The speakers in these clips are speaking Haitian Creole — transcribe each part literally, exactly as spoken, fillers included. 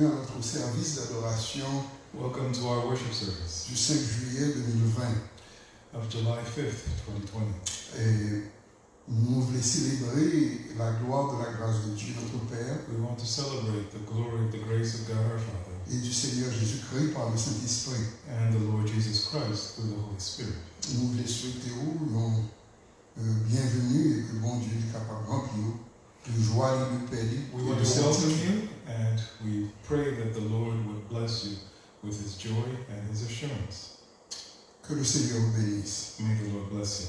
Bienvenue à notre service d'adoration Welcome to our worship service du cinq juillet deux mille vingt. Of July fifth, twenty twenty. Et nous voulons célébrer la gloire de la grâce de Dieu, notre Père, We want to celebrate the glory of the grace of God our Father et du Seigneur Jésus-Christ par le Saint-Esprit. And the Lord Jesus Christ through the Holy Spirit. Nou vle swete w yon, euh, bienvenue et que Bondye li kapab ranpli w de jwa li, de pè li We et want de to welcome certitude. You, and we pray that the Lord would bless you with his joy and his assurance. Que le Seigneur vous bénisse. May the Lord bless you.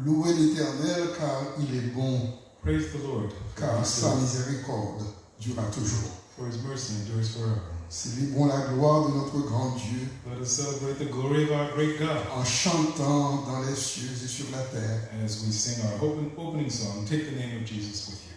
Louez l'Éternel, car il est bon, Praise the Lord, for car he is sa good, miséricorde durera toujours. For his mercy endures forever. Célébrons la gloire de notre grand Dieu. Let us celebrate the glory of our great God. En chantant dans les cieux et sur la terre. As we sing our open, opening song, Take the Name of Jesus with You.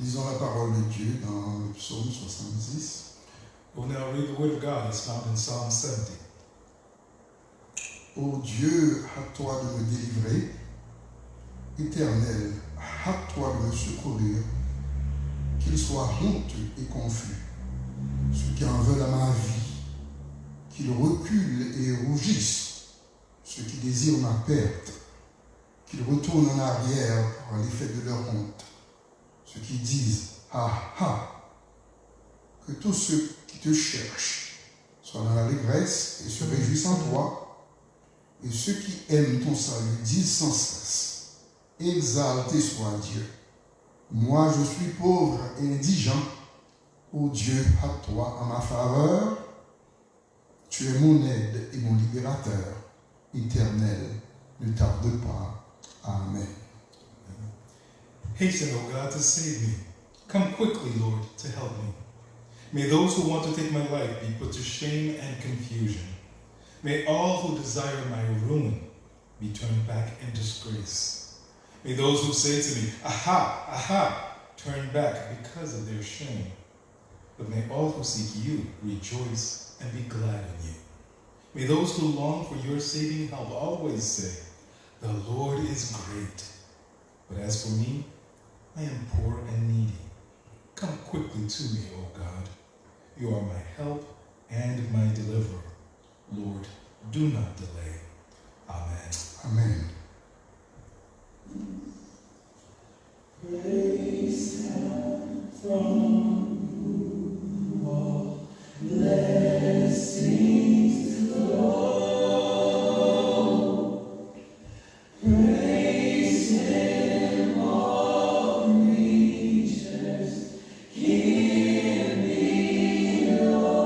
Lisons la parole de Dieu dans le psaume soixante-dix. We'll now read the word of God as found in Psalm seventy. Ô Dieu, hâte-toi de me délivrer. Éternel, hâte-toi de me secourir. Qu'il soit honteux et confus ceux qui en veulent à ma vie, qu'il recule et rougisse ceux qui désirent ma perte, qu'il retourne en arrière par l'effet de leur honte, ceux qui disent : Ha, ha ! Que tous ceux qui te cherchent soient dans l'allégresse et se réjouissent en toi, et ceux qui aiment ton salut disent sans cesse : Exalté soit Dieu. Moi, je suis pauvre et indigent. Ô Dieu, hâte-toi en ma faveur. Tu es mon aide et mon libérateur. Éternel, ne tarde pas. Amen. Hasten, O God, to save me. Come quickly, Lord, to help me. May those who want to take my life be put to shame and confusion. May all who desire my ruin be turned back in disgrace. May those who say to me, Aha, aha, turn back because of their shame. But may all who seek you rejoice and be glad in you. May those who long for your saving help always say, The Lord is great. But as for me, I am poor and needy. Come quickly to me, O God. You are my help and my deliverer. Lord, do not delay. Amen. Amen. Praise Him from whom all blessings flow. Praise Him, all creatures here below.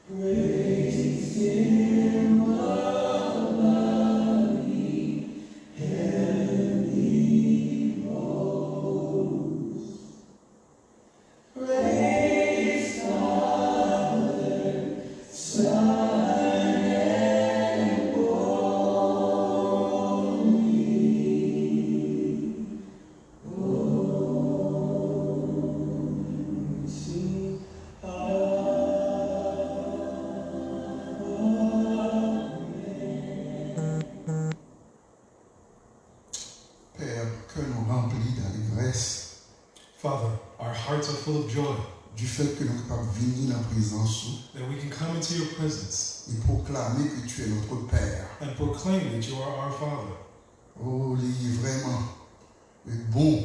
Praise Him above. full of joy du fait que nous sommes venus dans la présence that we can come into your presence et proclamer que tu es notre Père. And proclaim that you are our Father. Oh, il est vraiment bon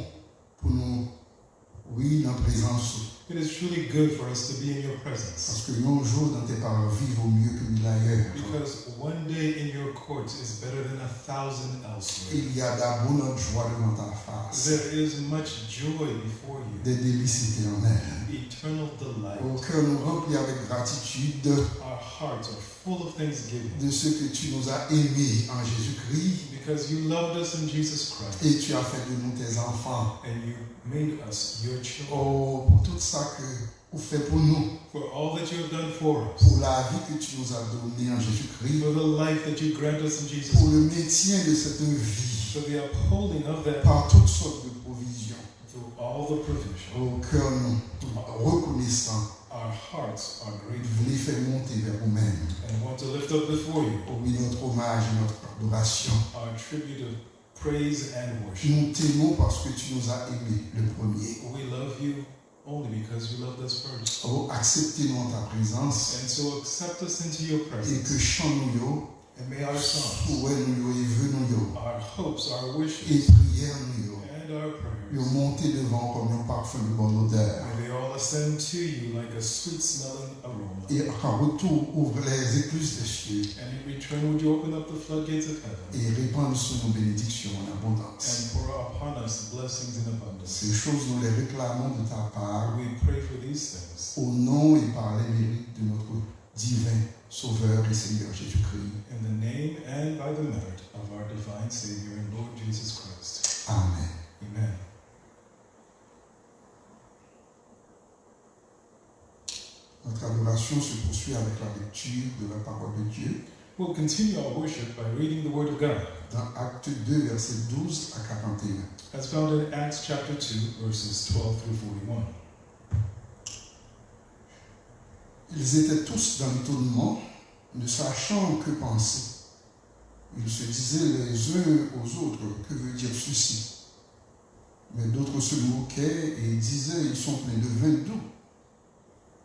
pour nous, oui, dans la présence. It is truly good for us to be in your presence. Parce que un jour dans tes parvis vaut mieux que mille ailleurs. Because one day in your courts is better than a thousand elsewhere. Il y a d'abondantes joies devant ta face. There is much joy before you. Des délices éternelles. Eternal delight. Au cœur nous remplit avec gratitude Our hearts are full of thanksgiving de ce que tu nous as aimés en Jésus-Christ because you loved us in Jesus Christ et tu as fait de nous tes enfants. And you made us your children. Oh, pour tout ça que vous faites pour nous, For all that you have done for us, pour la vie que tu nous as donnée en Jésus-Christ, for the life that you grant us in Jesus, pour le maintien de cette vie for the upholding of that par toutes sortes de provisions. Through all the provision. Au cœur nous reconnaissant, Our hearts are vous grateful voulez faire monter vers vous-même. And want to lift up before you Oh, oui, notre hommage et notre adoration. Our tribute of praise and worship. Nous t'aimons parce que tu nous as aimés le premier. We love you only because you loved us first. Oh, acceptez-nous en ta présence. And so accept us into your Et que presence. Chant nous yo, And may our songs, souhait nous yo, et vœux nous yo, our hopes, our et wishes, prière nous yo, and our yo prayers monter devant comme un parfum de bonne odeur. May they all ascend to you like a sweet smelling aroma. Et en retour, ouvre les écluses des cieux And in return, would you open up the floodgates of heaven et répandre sur nous bénédiction en abondance. And pour upon us blessings in abundance. Ces choses, nous les réclamons de ta part, We pray for these things au nom et par les mérites de notre divin Sauveur et Seigneur Jésus-Christ. In the name and by the merit of our divine Savior and Lord Jesus Christ. Amen. Amen. Notre adoration se poursuit avec la lecture de la parole de Dieu We'll continue our worship by reading the Word of God. Dans Actes deux, versets douze à quarante et un. As found in Acts chapter two, verses twelve through forty-one. Ils étaient tous dans l'étonnement, ne sachant que penser. Ils se disaient les uns aux autres, que veut dire ceci ? Mais d'autres se moquaient et disaient, ils sont pleins de vin doux.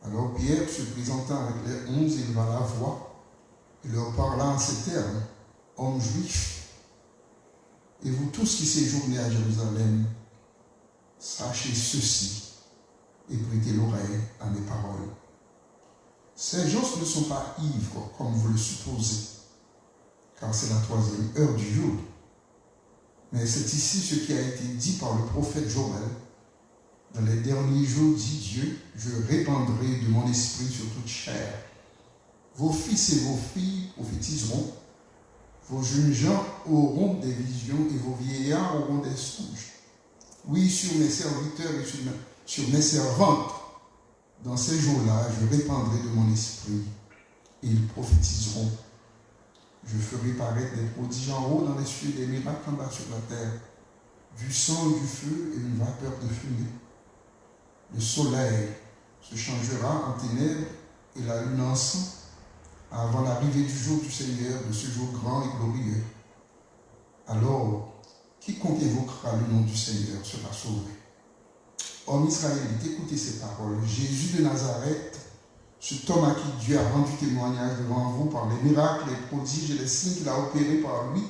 Alors Pierre, se présentant avec les onze, éleva la voix et leur parla en ces termes : Hommes juifs, et vous tous qui séjournez à Jérusalem, sachez ceci et prêtez l'oreille à mes paroles. Ces gens ne sont pas ivres comme vous le supposez, car c'est la troisième heure du jour. Mais c'est ici ce qui a été dit par le prophète Joël. Dans les derniers jours, dit Dieu, je répandrai de mon esprit sur toute chair. Vos fils et vos filles prophétiseront, vos jeunes gens auront des visions et vos vieillards auront des songes. Oui, sur mes serviteurs et sur mes, sur mes servantes, dans ces jours-là, je répandrai de mon esprit et ils prophétiseront. Je ferai paraître des prodiges en haut dans les cieux, des miracles en bas sur la terre, du sang, du feu et une vapeur de fumée. Le soleil se changera en ténèbres et la lune en sang, avant l'arrivée du jour du Seigneur, de ce jour grand et glorieux. Alors, quiconque invoquera le nom du Seigneur sera sauvé. Hommes israélites, écoutez ces paroles. Jésus de Nazareth, cet homme à qui Dieu a rendu témoignage devant vous par les miracles, les prodiges et les signes qu'il a opérés par lui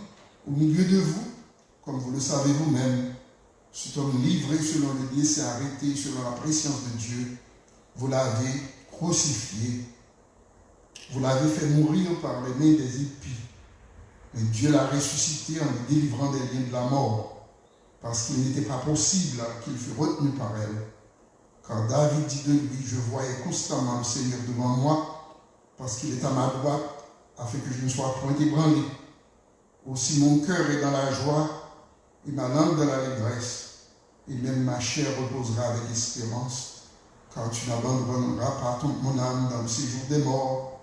au milieu de vous, comme vous le savez vous-même, cet homme livré selon le dessein arrêté, selon la préscience de Dieu, vous l'avez crucifié. Vous l'avez fait mourir par les mains des impies. Mais Dieu l'a ressuscité en le délivrant des liens de la mort, parce qu'il n'était pas possible qu'il fût retenu par elle. Car David dit de lui, je voyais constamment le Seigneur devant moi, parce qu'il est à ma droite, afin que je ne sois point ébranlé. Aussi mon cœur est dans la joie et ma langue dans l'allégresse, et même ma chair reposera avec espérance, car tu n'abandonneras pas ton, mon âme dans le séjour des morts,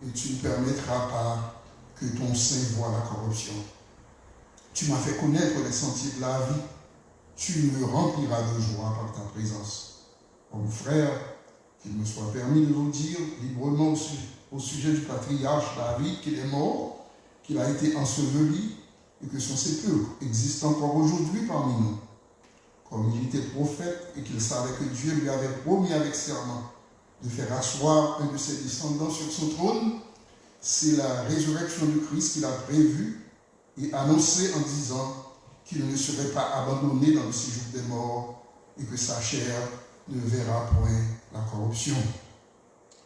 et tu ne permettras pas que ton saint voie la corruption. Tu m'as fait connaître les sentiers de la vie, tu me rempliras de joie par ta présence. Ô mon frère, qu'il me soit permis de vous dire librement au su-, au sujet du patriarche David, qu'il est mort, qu'il a été enseveli, et que son sépulcre existe encore aujourd'hui parmi nous. Comme il était prophète et qu'il savait que Dieu lui avait promis avec serment de faire asseoir un de ses descendants sur son trône, c'est la résurrection de Christ qu'il a prévue et annoncée en disant qu'il ne serait pas abandonné dans le séjour des morts et que sa chair ne verra point la corruption.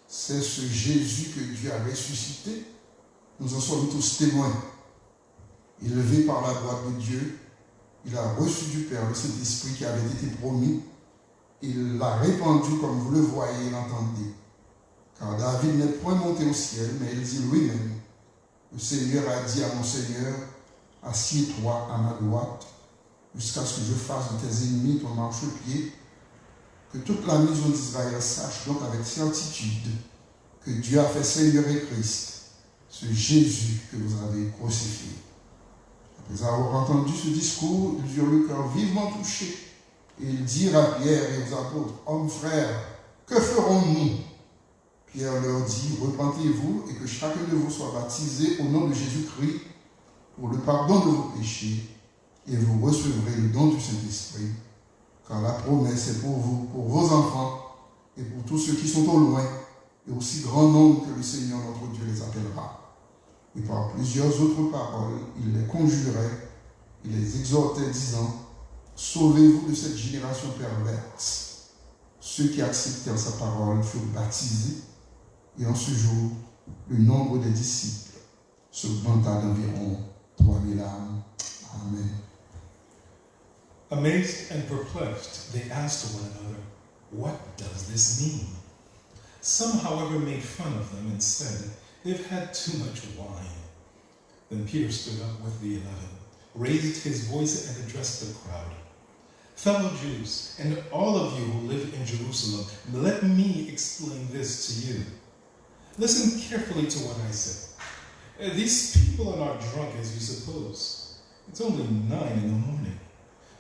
C'est ce Jésus que Dieu a ressuscité. Nous en sommes tous témoins. Élevé par la droite de Dieu, il a reçu du Père le Saint-Esprit qui avait été promis, et il l'a répandu comme vous le voyez et l'entendez. Car David n'est point monté au ciel, mais il dit lui-même, le Seigneur a dit à mon Seigneur, assieds-toi à ma droite, jusqu'à ce que je fasse de tes ennemis ton marchepied. Que toute la maison d'Israël sache donc avec certitude que Dieu a fait Seigneur et Christ ce Jésus que vous avez crucifié. Après avoir entendu ce discours, ils eurent le cœur vivement touché, et ils dirent à Pierre et aux apôtres, hommes frères, que ferons-nous ? Pierre leur dit, repentez-vous et que chacun de vous soit baptisé au nom de Jésus-Christ pour le pardon de vos péchés, et vous recevrez le don du Saint-Esprit, car la promesse est pour vous, pour vos enfants et pour tous ceux qui sont au loin, et aussi grand nombre que le Seigneur notre Dieu les appellera. Et par plusieurs autres paroles, il les conjurait et les exhortait, disant, sauvez-vous de cette génération perverse. Ceux qui acceptèrent sa parole furent baptisés, et en ce jour, le nombre des disciples s'augmenta d'environ trois mille âmes. Amen. Amazed and perplexed, they asked one another, what does this mean? Some, however, made fun of them and said, they've had too much wine. Then Peter stood up with the eleven, raised his voice, and addressed the crowd. Fellow Jews, and all of you who live in Jerusalem, let me explain this to you. Listen carefully to what I say. These people are not drunk as you suppose. It's only nine in the morning.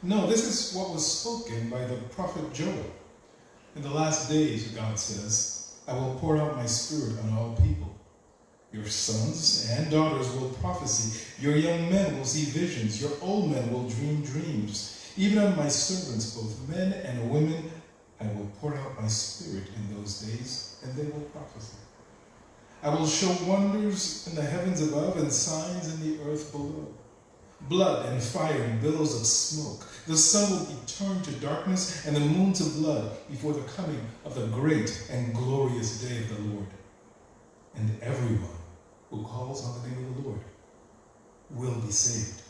No, this is what was spoken by the prophet Joel. In the last days, God says, I will pour out my spirit on all people. Your sons and daughters will prophesy. Your young men will see visions. Your old men will dream dreams. Even on my servants, both men and women, I will pour out my spirit in those days, and they will prophesy. I will show wonders in the heavens above and signs in the earth below. Blood and fire and billows of smoke. The sun will be turned to darkness and the moon to blood before the coming of the great and glorious day of the Lord. And everyone who calls on the name of the Lord will be saved.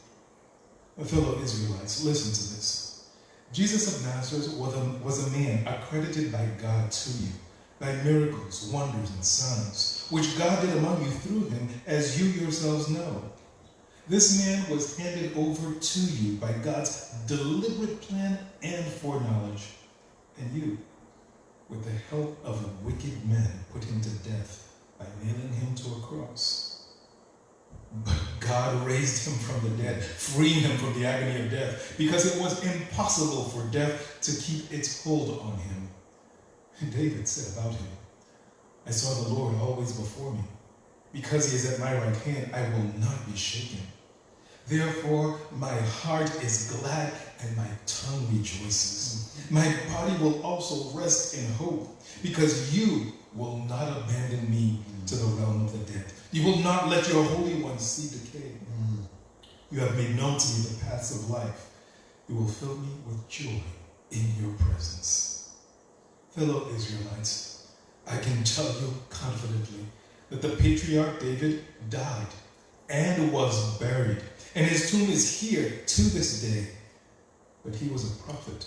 Fellow Israelites, listen to this. Jesus of Nazareth was a, was a man accredited by God to you, by miracles, wonders, and signs, which God did among you through him, as you yourselves know. This man was handed over to you by God's deliberate plan and foreknowledge, and you, with the help of wicked men, put him to death by nailing him to a cross. But God raised him from the dead, freeing him from the agony of death, because it was impossible for death to keep its hold on him. David said about him, I saw the Lord always before me. Because he is at my right hand, I will not be shaken. Therefore, my heart is glad and my tongue rejoices. My body will also rest in hope, because you will not abandon me to the realm of the dead. You will not let your Holy One see decay. You have made known to me the paths of life. You will fill me with joy in your presence. Fellow Israelites, I can tell you confidently that the patriarch David died and was buried, and his tomb is here to this day. But he was a prophet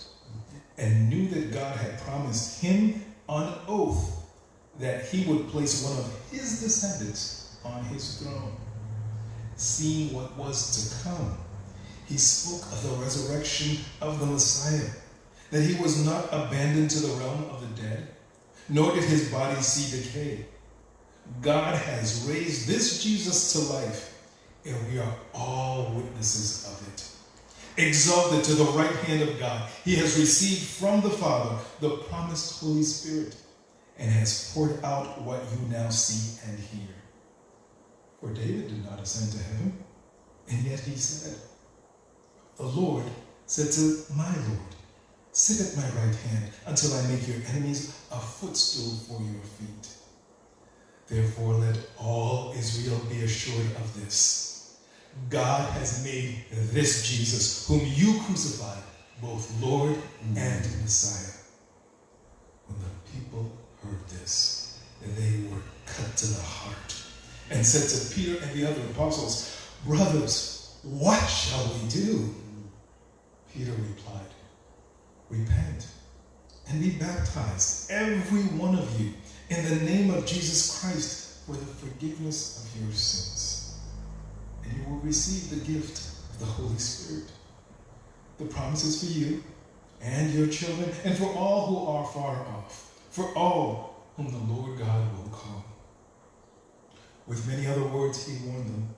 and knew that God had promised him on oath that he would place one of his descendants on his throne. Seeing what was to come, he spoke of the resurrection of the Messiah, that he was not abandoned to the realm of the dead, nor did his body see decay. God has raised this Jesus to life, and we are all witnesses of it. Exalted to the right hand of God, he has received from the Father the promised Holy Spirit and has poured out what you now see and hear. For David did not ascend to heaven, and yet he said, the Lord said to my Lord, Sit at my right hand until I make your enemies a footstool for your feet. Therefore, let all Israel be assured of this: God has made this Jesus, whom you crucified, both Lord and Messiah. When the people heard this, they were cut to the heart and said to Peter and the other apostles, "Brothers, what shall we do?" Peter replied, "Repent and be baptized, every one of you, in the name of Jesus Christ for the forgiveness of your sins. And you will receive the gift of the Holy Spirit. The promise is for you and your children and for all who are far off, for all whom the Lord God will call." With many other words, he warned them,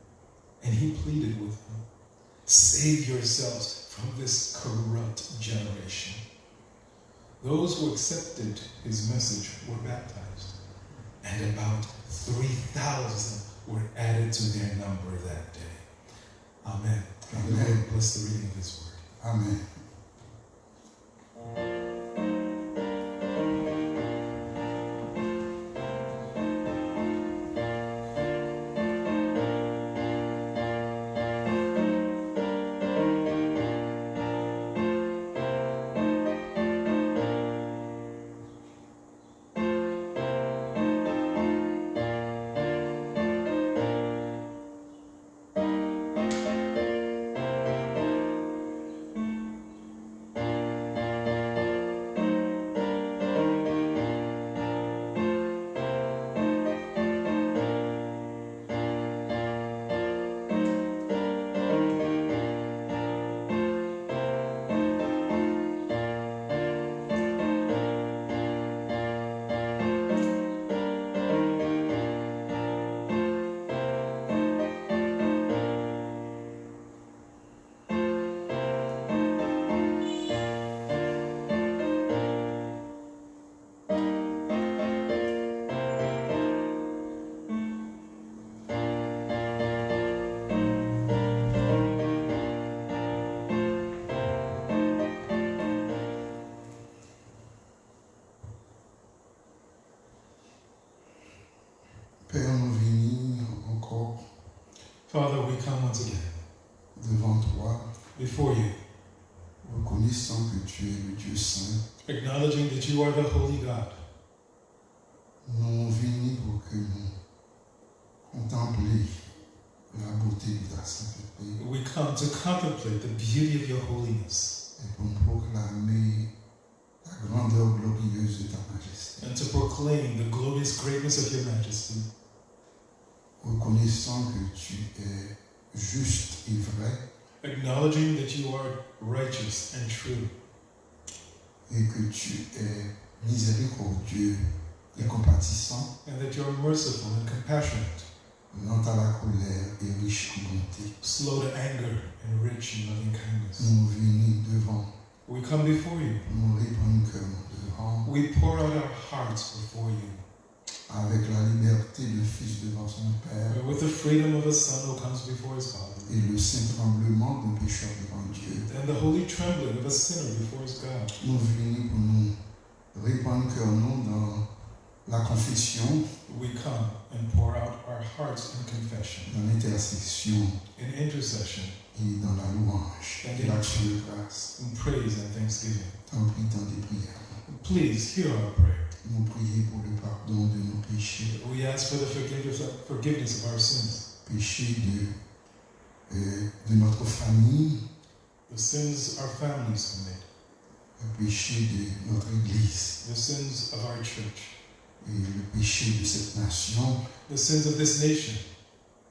and he pleaded with them, "Save yourselves from this corrupt generation." Those who accepted his message were baptized, and about three thousand were added to their number that day. Amen. May the Lord bless the reading of his word. Amen. Pè, nou vini ankò. Father, we come once again. Devant toi. Before you. Reconnaissant que tu es le Dieu saint. Acknowledging that you are the holy God. Nou vini pou ke nou kontanple la beauté de ta sainteté. We come to contemplate the beauty of your holiness. E pou nou pwoklame la grandeur glorieuse de ta majesté. And to proclaim the glorious greatness of your majesty. Reconnaissant que tu es juste et vrai. Acknowledging that you are righteous and true. Et que tu es miséricordieux et compatissant. And that you are merciful and compassionate. Lent à la colère et riche en bonté. Slow to anger and rich in loving kindness. Nou vini devan. We come before you. Nou repann kè nou devan. We pour out our hearts before you. Avec la liberté de fils devant son père. With the freedom of a son who comes before his father. Et le saint tremblement d'un pécheur devant Dieu. And the holy trembling of a sinner before his God. Nou vini pou nou repann kè nou dans la confession. We come and pour out our hearts in confession. Dans l'intercession. In intercession. Et dans la louange et l'action de grâce. In praise and thanksgiving. Tanpri, tande priyè nou. Please hear our prayer. Nou priye pour le pardon de nos péchés. We ask for the forgiveness of, forgiveness of our sins. Péché de, euh, de notre famille. The sins our families commit. Le péché de notre église. The sins of our church. Et le péché de cette nation. The sins of this nation.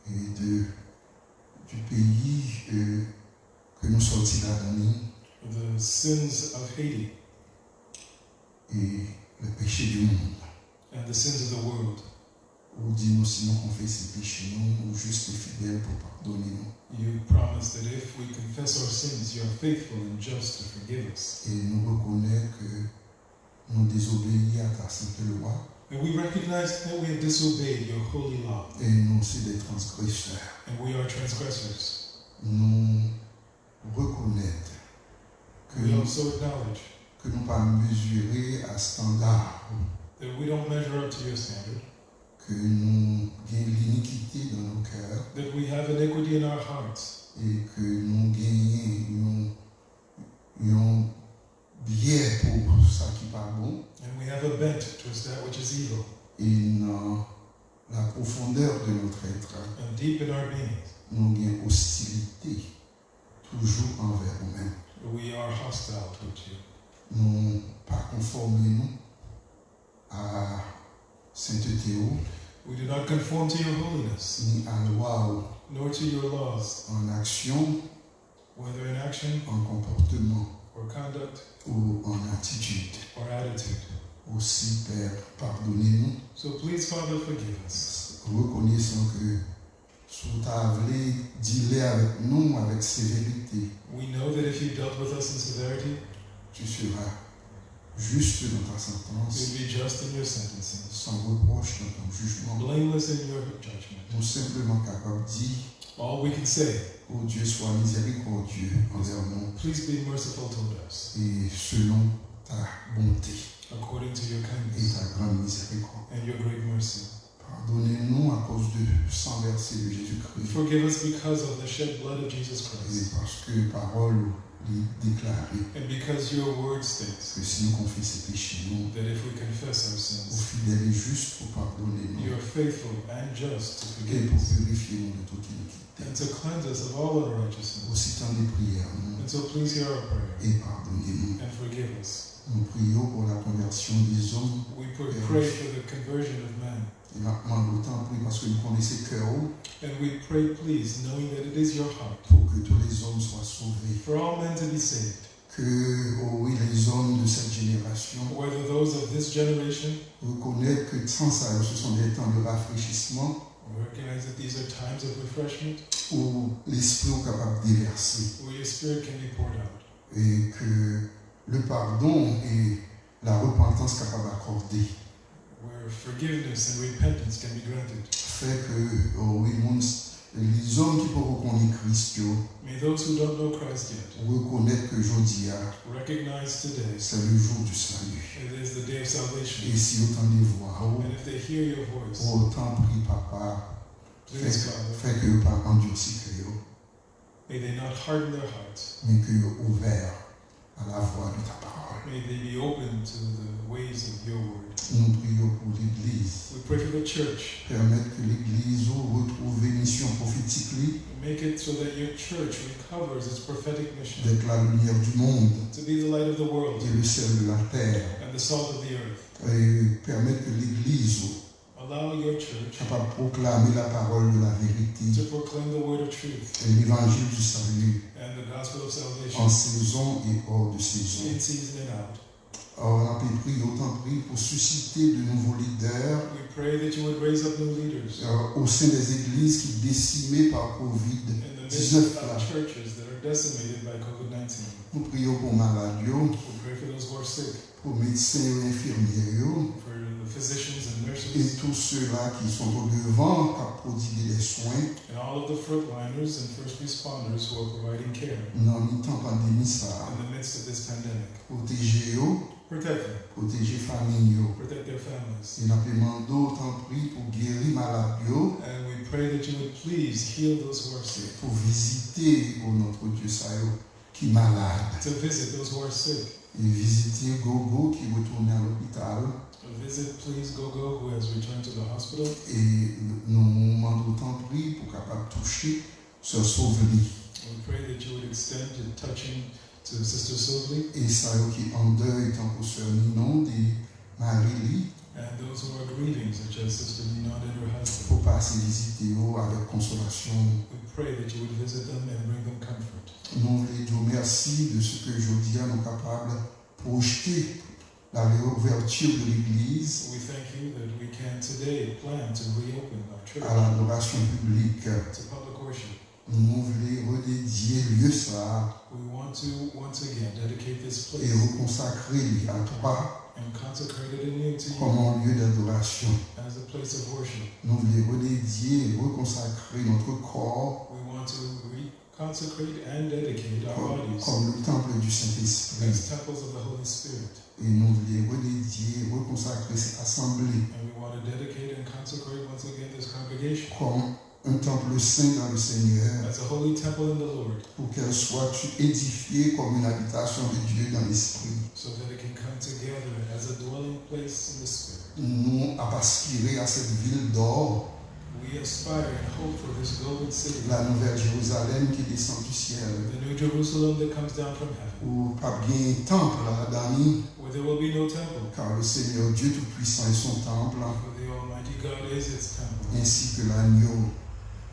Et de, du pays, euh, ke nou sòti ladan li. The sins of Haiti. Et le péché du monde. And the sins of the world. Ou di nou si nou konfese peche nou, ou jis e fidèl pou padone nou. You promise that if we confess our sins, you are faithful and just to forgive us. E nou rekonèt ke nou dezobeyi a ta sent lwa. And we recognize that we have disobeyed your holy law. E nou se de transgresè. And we are transgressors. Nou rekonèt ke We nou, also acknowledge ke nou pa mezire a estanda ou, that we don't measure up to your standard, ke nou gen linikite nan nou kè, that we have iniquity in our hearts, e ke nou genyen yon, yon byè pou sa ki pa bon, and we have a bent towards that which is evil. E nan la profondeur de notre être, And deep in our being, nou gen ostilite toujou anvè ou menm. We are hostile towards you. Nou pa konfòme nou a sentete ou, We do not conform to your holiness, ni a lwa ou, nor to your laws, an aksyon, whether in action an konpòtman or conduct ou an atitid. or attitude. Osi, Pè, padone nou. So please, Father, forgive us. Rekonesan ke si w ta vle dile avèk nou avèk severite, We know that if you dealt with us in severity, tu seras juste dans ta sentence, you'd be just in your sentencing, sans reproche dans ton jugement. Blameless in your judgment. Nou senpleman kapab di, All we can say, Oh Dieu, sois miséricordieux envers nous, please be merciful toward us, et selon ta bonté according to your et kindness ta grande miséricorde. And your great mercy. Pardonnez-nous à cause du sang versé de Jésus-Christ. Forgive us because of the shed blood of Jesus Et Christ. Parce que parole li déclaré And because your word states que si nous confessons péchés, nous, that if we confess our au sins, fidèle et juste pour pardonner you nous are faithful and just to et forgive pour us purifier nous de toute iniquité. And to cleanse us of all unrighteousness. Aussi, tendez prière nous And so please hear our prayer et pardonnez-nous. And forgive us. Nous prions pour la conversion des hommes We pray, pray for the conversion of men. Et maintenant, d'autant plus parce que nous connaissons cœur And we pray, please, knowing that it is your heart pour que tous les hommes soient sauvés. For all men to be saved. Que, oh oui, les hommes de cette génération Whether those of this generation reconnaissent que temps ça, ce sont des temps de rafraîchissement recognize that these are times of refreshment, où l'esprit est capable de déverser where your spirit can be poured out, et que le pardon et la repentance capable d'accorder. Where forgiveness and repentance can be granted. Fait que, oh oui, moun, les hommes qui peuvent reconnaître Christ, yo, May those who don't know Christ yet reconnaître que jodi a, recognize today c'est le jour du salut. It is the day of salvation. Et si yo tande vwa ou, And if they hear your voice, oh, tanpri, Papa, please, fait, Father, fait que yo pa endurci kè yo, may they not harden their hearts. Mais que yo ouvert à la voix de ta parole. May they be open to the ways of your word. Nous prions pour l'Église. We pray for the church. Permettre que l'Église retrouve mission prophétique, li, Make it so that your church recovers its prophetic mission d'être la lumière du monde to be the light of the world et le sel de la terre. And the salt of the earth. Et permettre que l'Église Allow your church capable de proclamer la parole de la vérité to proclaim the word of truth et l'évangile du salut and the gospel of en salvation saison et hors de saison. In season and out. Alors, on a prié, autant prier pour susciter de nouveaux leaders We pray that you would raise up new leaders euh, au sein des églises qui décimées par in the midst covid dix-neuf. Là. Of churches that are decimated by covid nineteen. Nous prions pour malades, yo. We pray for those who are sick, Pour médecins et infirmières, yo, for the physicians and et nurses, tous ceux-là qui sont au devant, qui produisent des soins. And all of the frontliners and first responders who are providing care Nan mitan pandemi sa, in the midst of this pandemic. Pwoteje yo, Protect them. Pwoteje fanmi yo. Protect their families. E n ap mande w, tanpri, pou geri malad yo. And we pray that you would please heal those who are sick. Pou vizite, o notre Dieu, sa yo ki malad. To visit those who are sick. E vizite Gogo ki retounen a lopital. Visit, please, Gogo, who has returned to the hospital. E nou mande w, tanpri, pou kapab touche Sè Sovli. We pray that you would extend your touching to Sister Sovli. E sa yo ki an dèy, tankou Sè Ninon, de mari li. And those who are grieving, such as Sister Ninon and her husband. Pou pase vizite yo avèk konsolasyon. We pray that you would visit them and bring them comfort. Nou vle di w mèsi de ce que jodi a nou kapab pwojte la réouverture de l'église. We thank you that we can today plan to reopen our church À l'adoration publique. To public worship. Nou vle rededye lye sa a. We want to once again dedicate this E place rekonsakre li a twa. And consecrate it anew to you. Comme un lieu d'adoration. As a place of worship. Nou vle rededye, rekonsakre notre corps. We want to re- consecrate and dedicate our kòm, bodies kòm le temple du Saint-Esprit. As temples of the Holy Spirit. E nou vle rededye, rekonsakre cette assemblée And we want to dedicate and consecrate once again this congregation comme un temple saint dans le Seigneur, as a holy temple in the Lord, pour qu'elle soit édifiée comme une habitation de Dieu dans l'Esprit. So that it can come together as a dwelling place in the Spirit. Nous avons aspiré à cette ville d'or, We aspire and hope for this golden city, la Nouvelle Jérusalem qui descend du ciel, the New Jerusalem that comes down from heaven, où pas bien temple à Dani, where there will be no temple, car le Seigneur Dieu Tout-Puissant est son temple, for the Almighty God is its temple, ainsi que l'agneau,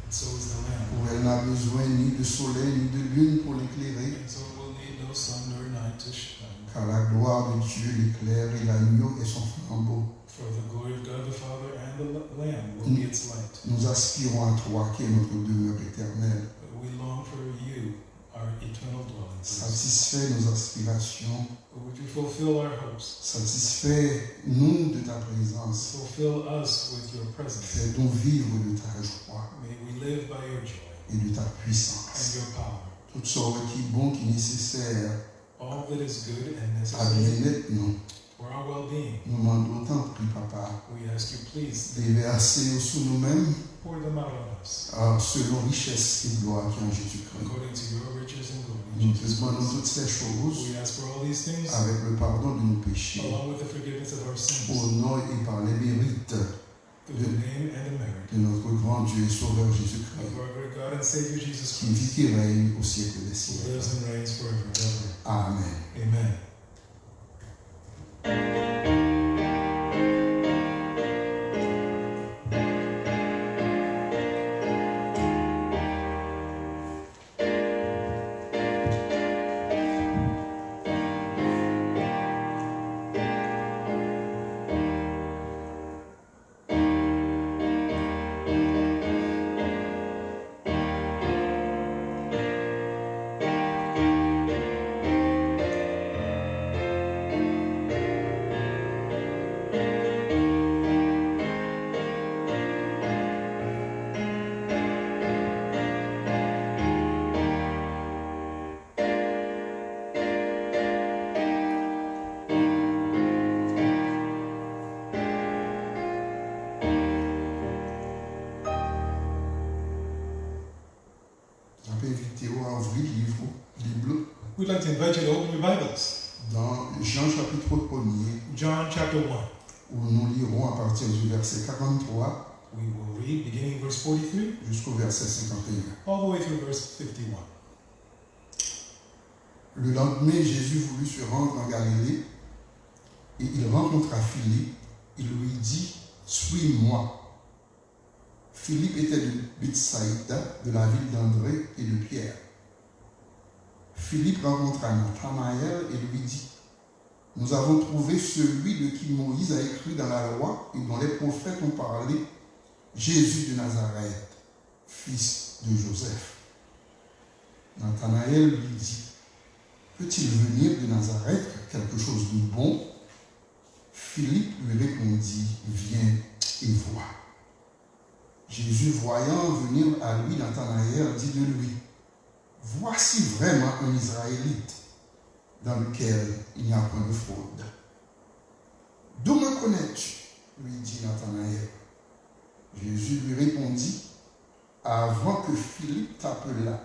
and so is the Lamb. Où elle n'a besoin ni de soleil ni de lune pour l'éclairer, And so it will need no sun nor night to shine, car la gloire de Dieu l'éclaire et l'agneau est son flambeau. for the glory of God the Father and the L- Lamb will be its light. Nous aspirons à toi qui es notre demeure éternelle. But we long for you, our eternal dwelling place. Satisfais nos aspirations, Would you fulfill our hopes? Satisfais-nous de ta présence Fulfill us with your presence. Fais-nous vivre de ta joie May we live by your joy et de ta and puissance. Your power. Tout sort qui est bon, qui est nécessaire All that is good and à necessary bien-être nous. For our well-being, Nous demandons, tant prie, Papa, we ask you please déverser sur nous-mêmes pour them out on us, ah, selon richesse et gloire qui est en Jésus-Christ. According to your riches and glory. Nous te demandons toutes ces choses We ask for all these things avec le pardon de nos péchés, along with the forgiveness of our sins, au nom et par les mérites through the name and the merit de notre grand Dieu et Sauveur Jésus-Christ, of our great God and Savior Jesus qui vit Christ, et règne au siècle des who siècles. Lives and reigns forever and ever. Amen. Amen. N ap envite w a ouvri liv ou, Bib ou, We'd like to invite you to open your Bibles dans Jean chapitre premier, John chapter one. Où nous lirons à partir du verset quarante-trois We will read beginning verse forty-three jusqu'au verset cinquante et un. All the way through verse fifty-one. Le lendemain, Jésus voulut se rendre en Galilée, et il rencontra Philippe, il lui dit, suis-moi. Philippe était de Bethsaïda, de la ville d'André et de Pierre. Philippe rencontra Nathanaël et lui dit, nous avons trouvé celui de qui Moïse a écrit dans la loi et dont les prophètes ont parlé, Jésus de Nazareth, fils de Joseph. Nathanaël lui dit, peut-il venir de Nazareth quelque chose de bon ? Philippe lui répondit, viens et vois. Jésus, voyant venir à lui Nathanaël, dit de lui, voici vraiment un Israélite dans lequel il n'y a point de fraude. D'où me connais-tu ? Lui dit Nathanaël. Jésus lui répondit, avant que Philippe t'appelât,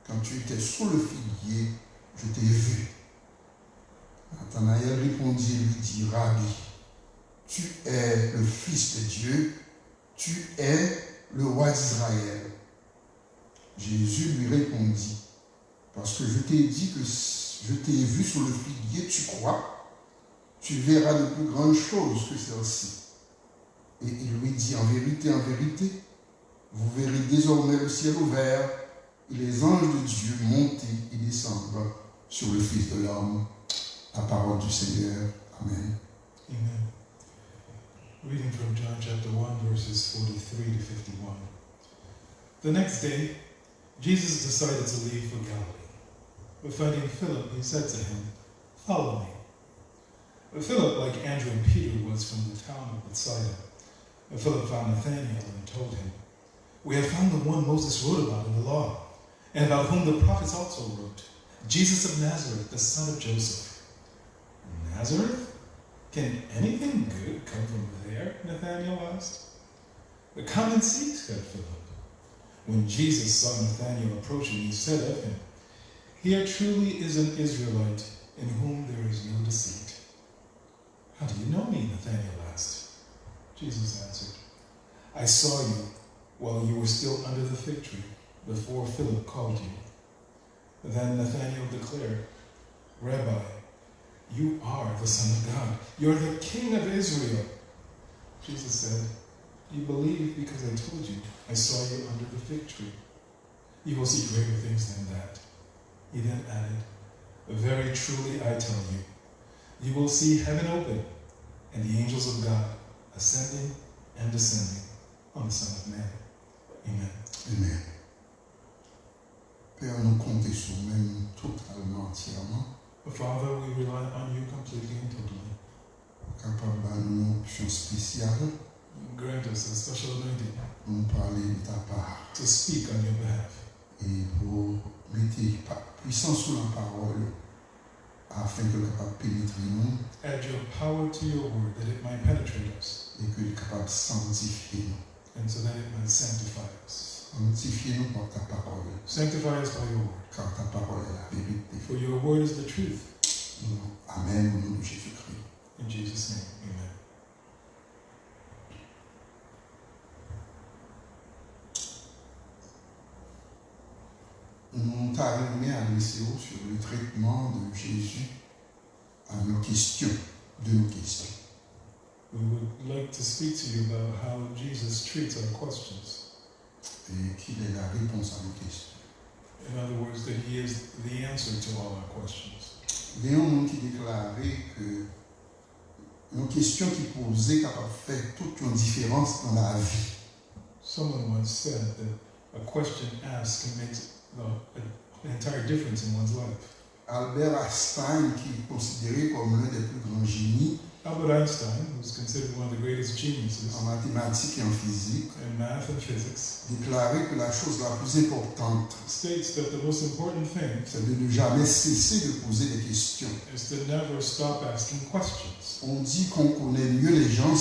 quand tu étais sous le figuier, je t'ai vu. Nathanaël répondit et lui dit, Rabbi, tu es le Fils de Dieu, tu es le roi d'Israël. Jésus lui répondit, parce que je t'ai dit que je t'ai vu sous le figuier, tu crois ? Tu verras de plus grandes choses que celles-ci. Et il lui dit, en vérité, en vérité, vous verrez désormais le ciel ouvert et les anges de Dieu monter et descendre sur le Fils de l'homme. La parole du Seigneur. Amen. Amen. Reading from John chapter one, verses forty-three to fifty-one. The next day, Jesus decided to leave for Galilee. But finding Philip, he said to him, follow me. Philip, like Andrew and Peter, was from the town of Bethsaida. Philip found Nathanael and told him, we have found the one Moses wrote about in the law, and about whom the prophets also wrote, Jesus of Nazareth, the son of Joseph. Nazareth? Can anything good come from there? Nathanael asked. Come and see, said Philip. When Jesus saw Nathanael approaching, he said of him, "Here truly is an Israelite in whom there is no deceit." "How do you know me?" Nathanael asked. Jesus answered, "I saw you while you were still under the fig tree, before Philip called you." Then Nathanael declared, "Rabbi, you are the Son of God. You're the King of Israel." Jesus said, "You believe because I told you I saw you under the fig tree. You will see greater things than that." He then added, "Very truly I tell you, you will see heaven open and the angels of God ascending and descending on the Son of Man." Amen. Amen. Pè, nou konte sou ou menm totalman, antyèman. Father, we rely on you completely and totally. Ou kapab ban nou yon onksyon espesyal. Grant us a special anointing Pou nou pale de ta pa. To speak on your behalf. E pou mete pa- pwisans ou nan pawòl ou, afin ke l kapab penetre nou. Add your power to your word that it might penetrate us. E ke l kapab sanktifye nou. And so that it might sanctify us. Sanktifye nou pa ta pawòl. Sanctify us by your word. Kar ta pawòl est la vérité. For your word is the truth. Amèn, o non de Jezikri. In Jesus' name, amen. Nou ta renmen adrese w sur le traitement de Jésus à nos questions, de nos questions. We would like to speak to you about how Jesus treats our questions. Et quelle est la réponse à nos questions? In other words, that he is the answer to all our questions. Gen yon moun ki deklare ke yon kesyon ki poze kapab fè tout yon diferans nan lavi. Someone once said that a question asked can make the, an entire difference in one's life. Albert Einstein, ki konsidere kòm l'un des plus grands génies Albert Einstein, who's considered one of the greatest geniuses en mathématiques et en physique, in math and physics, déclarait que la chose la plus importante, states that the most important thing c'est de ne jamais cesser de poser des questions. Is to never stop asking questions. On dit qu'on connaît mieux les gens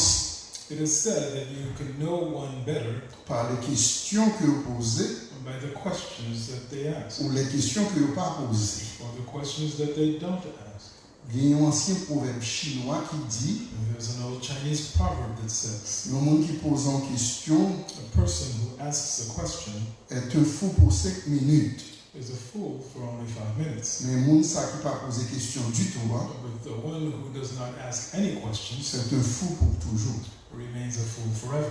It is said that you can know one better par les questions que vous posez by the questions that they ask ou les questions que vous pas posées. or the questions that they don't ask. Gen yon ansyen pwovèb chinwa ki di, And there's an old Chinese proverb that says, yon moun ki poze yon kesyon "A person who asks a question est un fou pour cinq minutes. is a fool for only five minutes, Men moun sa ki pa poze kesyon ditou an, but the one who does not ask any questions c'est un fou pour toujours. Remains a fool forever."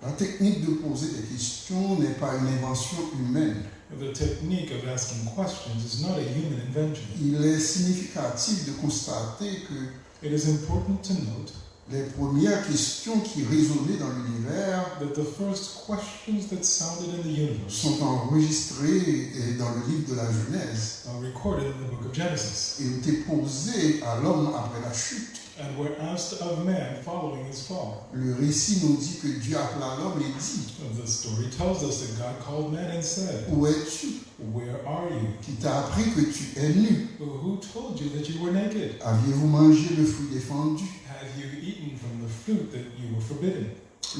La technique de poser des questions n'est pas une invention humaine. The technique of asking questions is not a human invention. Il est significatif de constater que It is important to note les premières questions qui résonnaient dans l'univers that the first questions that sounded in the universe sont enregistrées dans le livre de la Genèse are recorded in the book of Genesis et ont été posées à l'homme après la chute. And were asked of man following his fall. Le récit nous dit que Dieu appela l'homme et dit, The story tells us that God called man and said, où es-tu? "Where are you? Qui t'a appris que tu es nu? Who told you that you were naked? Aviez-vous mangé le fruit défendu? Have you eaten from the fruit that you were forbidden?"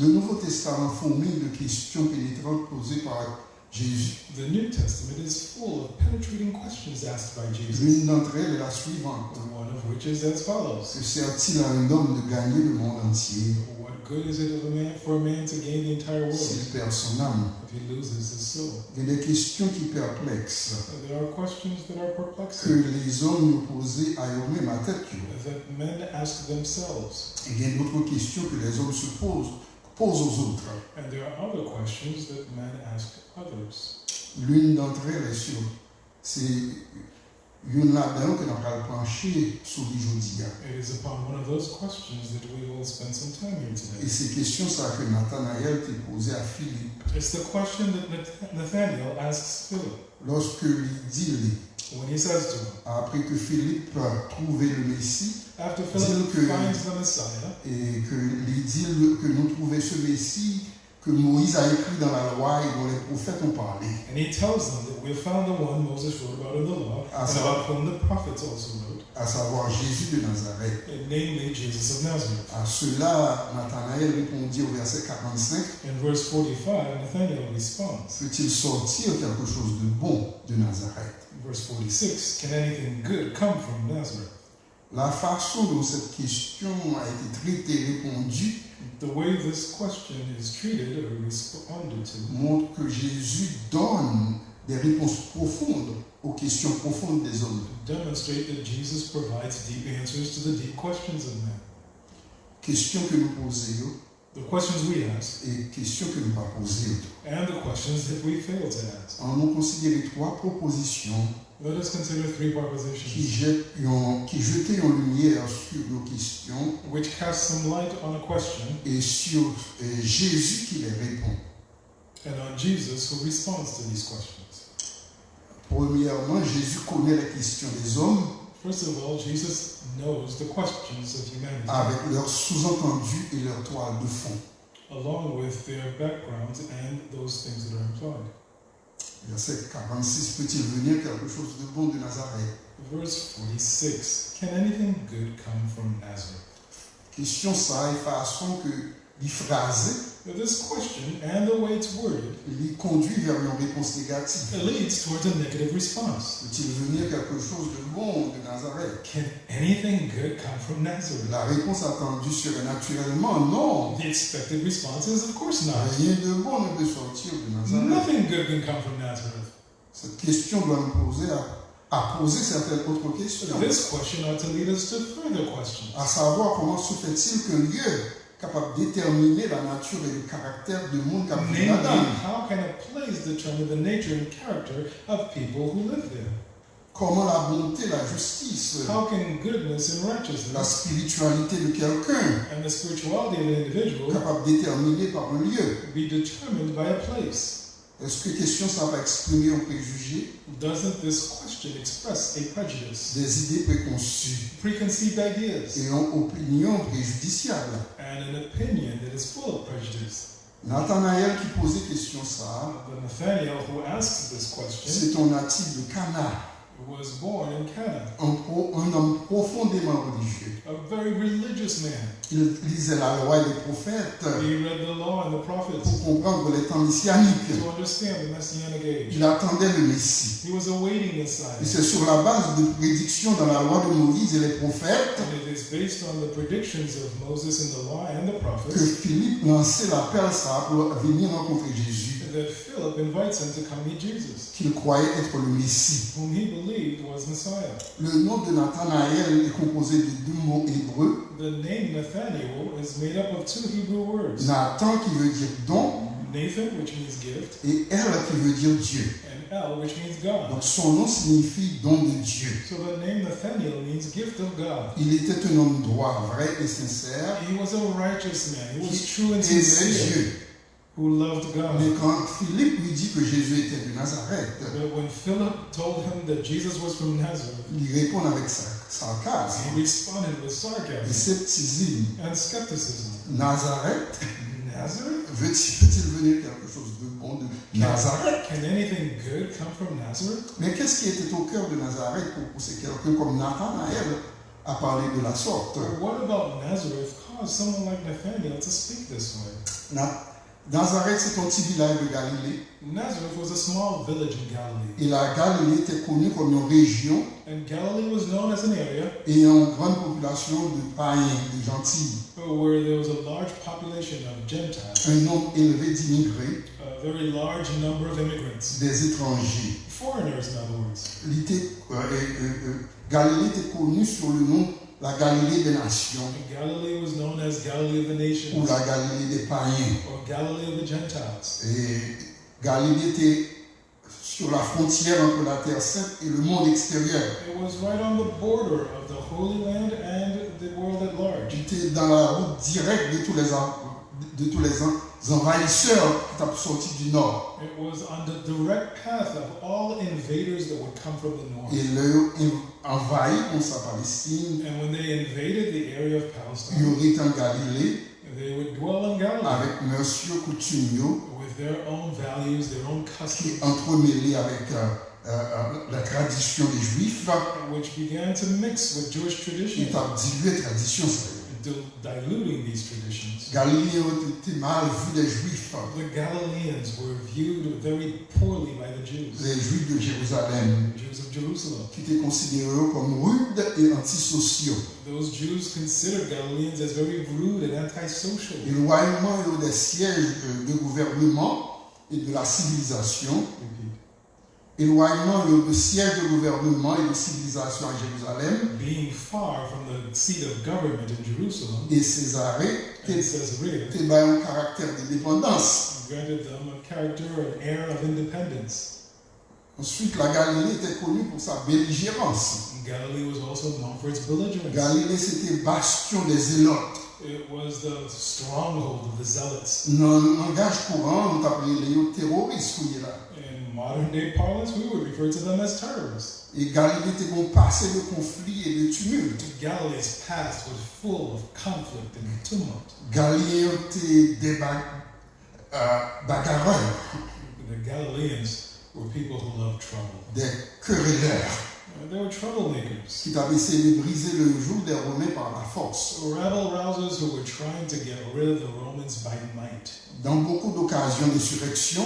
Le Nouveau Testament fourmille de questions pénétrantes posées par Jésus. The New Testament is full of penetrating questions asked by Jesus, L'une d'entre elles est la suivante. One of which is as follows. Que sert-il à un homme de gagner le monde entier What good is it of a man, for a man to gain the entire world s'il perd son âme? If he loses his soul? Il y a des questions qui perplexent, There are questions that are que perplexing les hommes nous posent à eux-mêmes, à tête haute. That men ask themselves, Et il y a d'autres questions que les hommes se posent, posent aux autres. And there are other questions that men ask others. L'une d'entre elles est sur, c'est youn ladan yo ke n ap pral panche sou li jodi a. It is upon one of those questions that we will spend some time here E today. se kesyon sa ke Natanayèl te poze a Filip. It's the question that Nath- Nathanael asks Philip Lòske li di li, when he says to him, apre ke Filip twouve le Mesi, after Di Philip ke- finds the Messiah, e ke li di l ke nou twouve se Mesi que Moïse a écrit dans la loi et dont les prophètes ont parlé, And he tells them that we have found the one Moses wrote about in the law, Ah, and ça. about whom the prophets also wrote, à savoir Jésus de Nazareth. namely Jesus of Nazareth. À cela, Nathanaël répondit au verset quarante-cinq, In verse forty-five, Nathanael responds, Peut-il sortir quelque chose de bon de Nazareth ? Verse forty-six, can anything good come from Nazareth? La façon dont cette question a été traitée et répondue The way this question is treated or responded to montre que Jésus donne des réponses profondes aux questions profondes des hommes. demonstrate that Jesus provides deep answers to the deep questions of men. Questions que nous posons The questions we ask et questions que nous pas posées. and the questions that we fail to ask. Annou konsidere twa pwopozisyon Let us consider three ki propositions jete yon, ki jete yon limyè sur yon kesyon which cast some light on a question et sur euh, Jésus qui les répond. and on Jesus who responds to these questions. Premièrement, Jésus connaît les questions des hommes First of all, Jesus knows the questions of humanity, avec leurs sous-entendus et leur toile de fond. along with their backgrounds and those things that are implied. Verset quarante-six, peut-il venir quelque chose de bon de Nazareth ? Verse forty-six, can anything good come from Nazareth? Kesyon sa e fason ke li fraze, Now, this question and the way it's worded li kondui vers yon repons negatif. it leads towards a negative response. Peut-il venir quelque chose de bon de Nazareth ? Can anything good come from Nazareth? La réponse attendue serait naturellement non. The expected response is, of course not. Rien de bon ne peut sortir de Nazareth. Nothing good can come from Nazareth. Cette question doit nous poser à, à poser certaines autres questions. This question ought to lead us to further questions. À savoir, comment se fait-il qu'un lieu capable de déterminer la nature et le caractère de monde qui vit Namely, là-dedans ? How can a place determine the nature and character of people who live there? Comment la bonté, la justice, How can goodness and la righteousness spiritualité de quelqu'un and the spirituality of an individual capable de déterminer par un lieu ? Be determined by a place? Èske kesyon sa pa eksprime yon prejije, Doesn't this question express a prejudice, des idées préconçues preconceived ideas, et yon opinyon prejidisyab ? and an opinion that is full of prejudice? Nathanaël ki poze kesyon sa a, But Nathanael, who asks this question, se te yon natif de Kana, was born in Cana, un, pro- un homme profondément religieux. A very religious man. Il lisait la loi et les prophètes He read the law and the prophets pour comprendre les temps messianiques. To understand the Messianic age. Il attendait le Messie. He was awaiting Et Messiah. c'est sur la base de prédictions dans la loi de Moïse et les prophètes And it is based on the predictions of Moses in the law and the que prophets Philippe lançait l'appel ça pour venir rencontrer Jésus, that Philip invites him to come meet Jesus, qu'il croyait être le Messie. whom he believed was Messiah. Le nom de Nathanaël est composé de deux mots hébreux, The name Nathanael is made up of two Hebrew words, Nathan qui veut dire don Nathan, which means gift, et El qui veut dire Dieu. and El, which means God. Donc son nom signifie don de Dieu. So the name Nathanael means gift of God. Il était un homme droit, vrai et sincère, He was a righteous man. He was qui true and aimait sincere, Dieu. Who loved God. Mais quand Philippe lui dit que Jésus était de Nazareth, But when Philip told him that Jesus was from Nazareth, il répond avec sa- sarcasme he responded with sarcasm et scepticisme. And skepticism. Nazareth, Nazareth? veut-il peut-il venir quelque chose de bon de Nazareth ? Can anything good come from Nazareth? Mais qu'est-ce qui était au cœur de Nazareth pour pousser quelqu'un comme Nathanaël à parler de la sorte ? But what about Nazareth caused someone like Nathanael to speak this way? Na- Nazareth, c'est un petit village de Galilée. Nazareth was a small village in Galilee, Et la Galilée était connue comme une région and Galilee was known as an area ayant une grande population de païens, de gentils, where there was a large population of Gentiles, un nombre élevé d'immigrés, a very large number of immigrants, des étrangers. Foreigners, in other words. Li te, euh, euh, euh, euh, Galilée était connue sous le nom la Galilée des nations Galilee was known as Galilee of the ou Nations, la Galilée des païens. or Galilee of the Gentiles. Et Galilée était sur la frontière entre la Terre Sainte et le monde extérieur. It was right on the border of the Holy Land and the world at large. Li était dans la route directe de tous les, en- de tous les en- envahisseurs qui t'ont sorti du nord. It was on the direct path of all invaders that would come from the north. Et leur envahi comme ça Palestine, And when they invaded the area of ils Palestine, étaient en Galilée, They would dwell in Galilee avèk mœurs yo, koutim yo, with their own values, their own ki customs, antremele avèk euh, euh, la tradition des Juifs, which began to mix with Jewish ki tradition, t ap dilye tradisyon sa yo. dil- diluting these traditions. Galiléen yo te, te mal vu des Juifs. The Galileans were viewed very poorly by the Jews, Les Juifs de Jérusalem, Jews of Jerusalem. Ki te konsidere yo kòm rudes et antisociaux. Those Jews considered Galileans as very rude and antisocial. Éloignement yo des sièges euh, de gouvernement et de la civilisation. Éloignement yo de sièges de gouvernement et de civilisation à Jérusalem Being far from the seat of government in Jerusalem et Césarée te, and Caesarea te bay yon karaktè de dépandans. Granted them a character, an air of independence. Ensuite, la Galilée était connue pour sa belligérance. Galilee was also known for its belligerence. Galilée, c'était bastion des zélotes. It was the stronghold of the zealots. Nan langaj kouran, nou t ap rele yo teroris kounye la. In modern day parlance, we would refer to them as terrorists. E Galilée te gen yon pase de konfli e de timilt. Galilee's past was full of conflict and tumult. Galilée yo te de ba, euh, bagarè. The Galileans were people who loved trouble. Des querelleurs Uh, They were troublemakers, ki t ap eseye de brize le joug des Romains par la force. Rabble rousers who were trying to get rid of the Romans by might. Dans beaucoup d'occasions d'insurrection,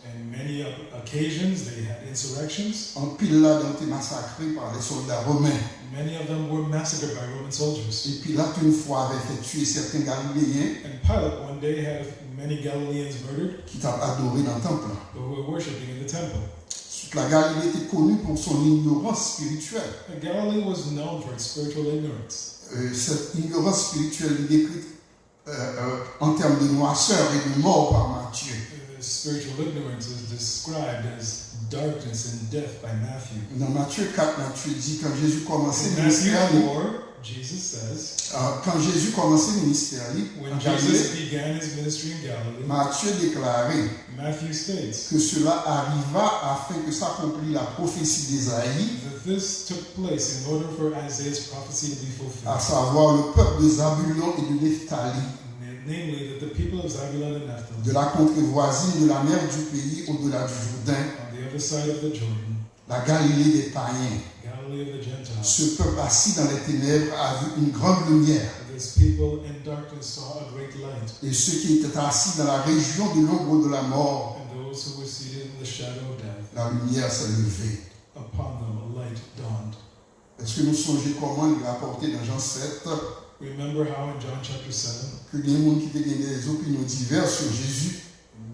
In many o- occasions, they had insurrections. Anpil ladan yo te masakre par les soldats romains. Many of them were massacred by Roman soldiers. Et Pilate, une fois, avait fait tuer certains Galiléens And Pilate one day had many Galileans murdered qui t ap adoré dans le temple. Who were worshiping in the temple. La Galilée était connue pour son ignorance spirituelle. Galilee was known for its spiritual ignorance. Euh, cette ignorance spirituelle est décrite euh, euh, en termes de noirceur et de mort par Matthieu. Uh, spiritual ignorance is described as darkness and death by Matthew. Dans Matthieu quatre, Matthieu dit, quand Jésus commençait In ministère, Matthew li, four, Jesus says, euh, quand Jésus commençait ministère, li, when en Jesus Galilée, began his ministry in Galilee, Matthieu déclarait Matthew states que cela arriva afin que s'accomplît la prophétie d'Ésaïe, that this took place in order for Isaiah's prophecy to be fulfilled, à savoir le peuple de Zabulon et de Nephtalie, na- namely that the people of Zabulon and Naphtali, de la contrée voisine de la mer du pays au-delà du Jourdain, on the other side of the Jordan, la Galilée des païens. Galilee of the Gentiles. Ce peuple assis dans les ténèbres a vu une grande lumière. This people in darkness saw a great light, Et ceux qui étaient assis dans la région de l'ombre de la mort and those who were seated in the shadow of death, la lumière s'est levée. Upon them a light dawned. Èske nou sonje kòman li rapòte nan Jan sèt Remember how in John chapter seven, ke gen moun ki te gen des opinions diverses sur Jésus?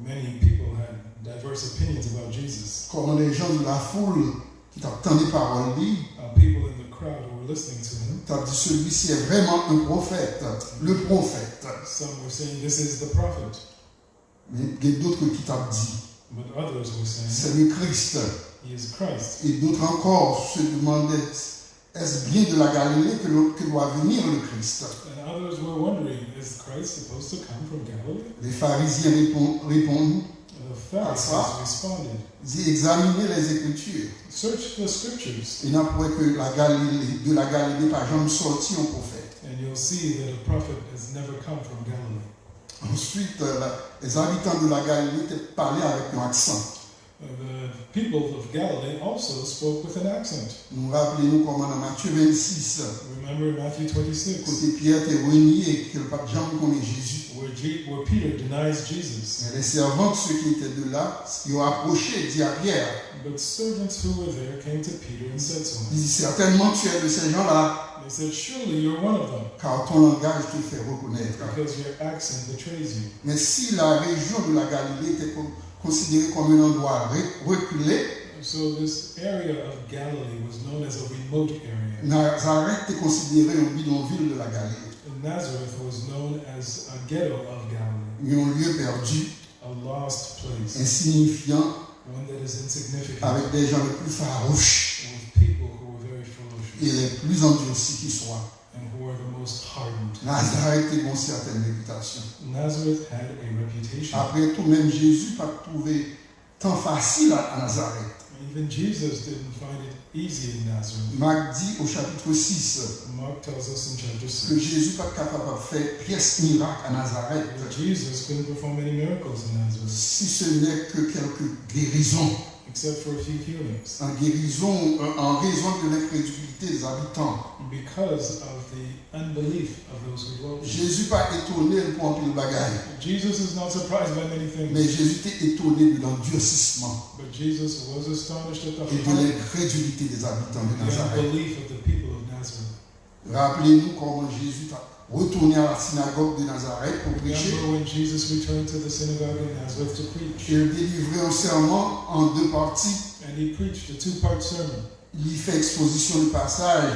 Many people had diverse opinions about Jesus. Kòman les gens de la foule ki t ap tande pawòl li How people in the crowd who were listening to him, t ap di celui-ci est vraiment un prophète, le prophète. Some were saying, "This is the prophet." Men gen dòt ki t ap di But others were saying, c'est le Christ. "He is Christ." Et d'autres encore se demandaient est-ce bien de la Galilée que, le- que doit venir le Christ? And others were wondering, "Is Christ supposed to come from Galilee?" Les pharisiens répond- répondent The Pharisees responded, dit examinez les Écritures. "Search the scriptures, Et n ap wè ke la Galilée, de la Galilée pa janm sòti yon pwofèt. And you'll see that a prophet has never come from Galilee." Ensuite, euh, la- les habitants de la Galilée te pale avèk yon aksan. The people of Galilee also spoke with an accent. Nou raple nou kòman nan Matthieu vingt-six, Remember in Matthew twenty-six, kote Pierre te reniye ke l pa t janm konnen Jésus. where, Je- where Peter denies Jesus. Mais les servantes, ceux qui étaient de là, yo approché, dit à Pierre, But servants who were there came to Peter and said to ils him, disent certainement tu es de ces gens-là, They said, "Surely you're one of them, car ton langage te fait reconnaître. Because your accent betrays you." Mais si la région de la Galilée était con- considérée comme un endroit re- reculé, So this area of Galilee was known as a remote area. Nazareth était considéré un bidonville de la Galilée. And Nazareth was known as a ghetto of Galilee, Un lieu perdu, a lost place, insignifiant, one that is insignificant, avec des gens les plus farouches with people who were very et ferocious les plus endurcis qui soient. and who were the most hardened. Nazareth te gen yon sètèn repitasyon. Nazareth had a reputation. Apre tou, menm Jezi pa t twouve tan fasil a, a Nazareth. Even Jesus didn't find it easy in Nazareth. Mak di au chapitre six Mark tells us in chapter ke six Jezi pa t kapab ap fè pyès mirak a Nazarèt, that Jesus couldn't perform any miracles in Nazareth si ce n'est que quelques guérisons, except for a few healings en guérison, euh, en raison de l'incrédulité des habitants. because of the unbelief of those who dwelt there. Jezi pa etone l pou anpil bagay, Jesus is not surprised by many men things, Jezi te etone de l'endurcissement but Jesus was astonished at the et de heart, l'incrédulité des habitants de the Nazareth. unbelief of the people of Nazareth. Rappelez-nous comment Jésus a retourné à la synagogue de Nazareth pour prêcher. Remember when Jesus returned to the synagogue in Nazareth to preach, Il délivrait un sermon en deux parties. And he preached a two-part sermon. Il fait exposition du passage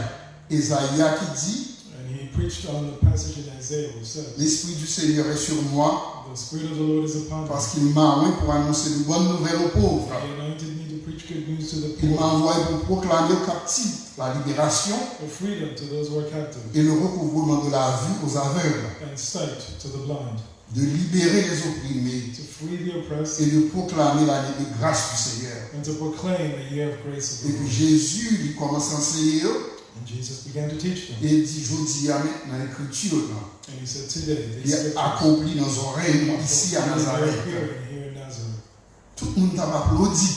Isaïe qui dit, And he preached on the passage in Isaiah, which says, L'Esprit du Seigneur est sur moi, The Spirit of the Lord is upon me. Parce qu'il m'a oint pour annoncer de bonnes nouvelles aux pauvres. He anointed me to preach good news to the Il m'a poor, envoyé pour proclamer aux captifs la libération for freedom to those who are captive, et le recouvrement de la vue aux aveugles, and sight to the blind, de libérer les opprimés to free the oppressed, et de proclamer l'année de grâce du Seigneur. And to proclaim the year of grace of Et the puis Lord. Jésus, il commence à enseigner eux And Jesus began to teach them. et il dit, Jodi a, nan l'écriture, là, And he said, Today, il these est scriptures accompli dans vos oreilles, ici à are Nazareth. appearing here in Nazareth. Tout le monde t'a applaudi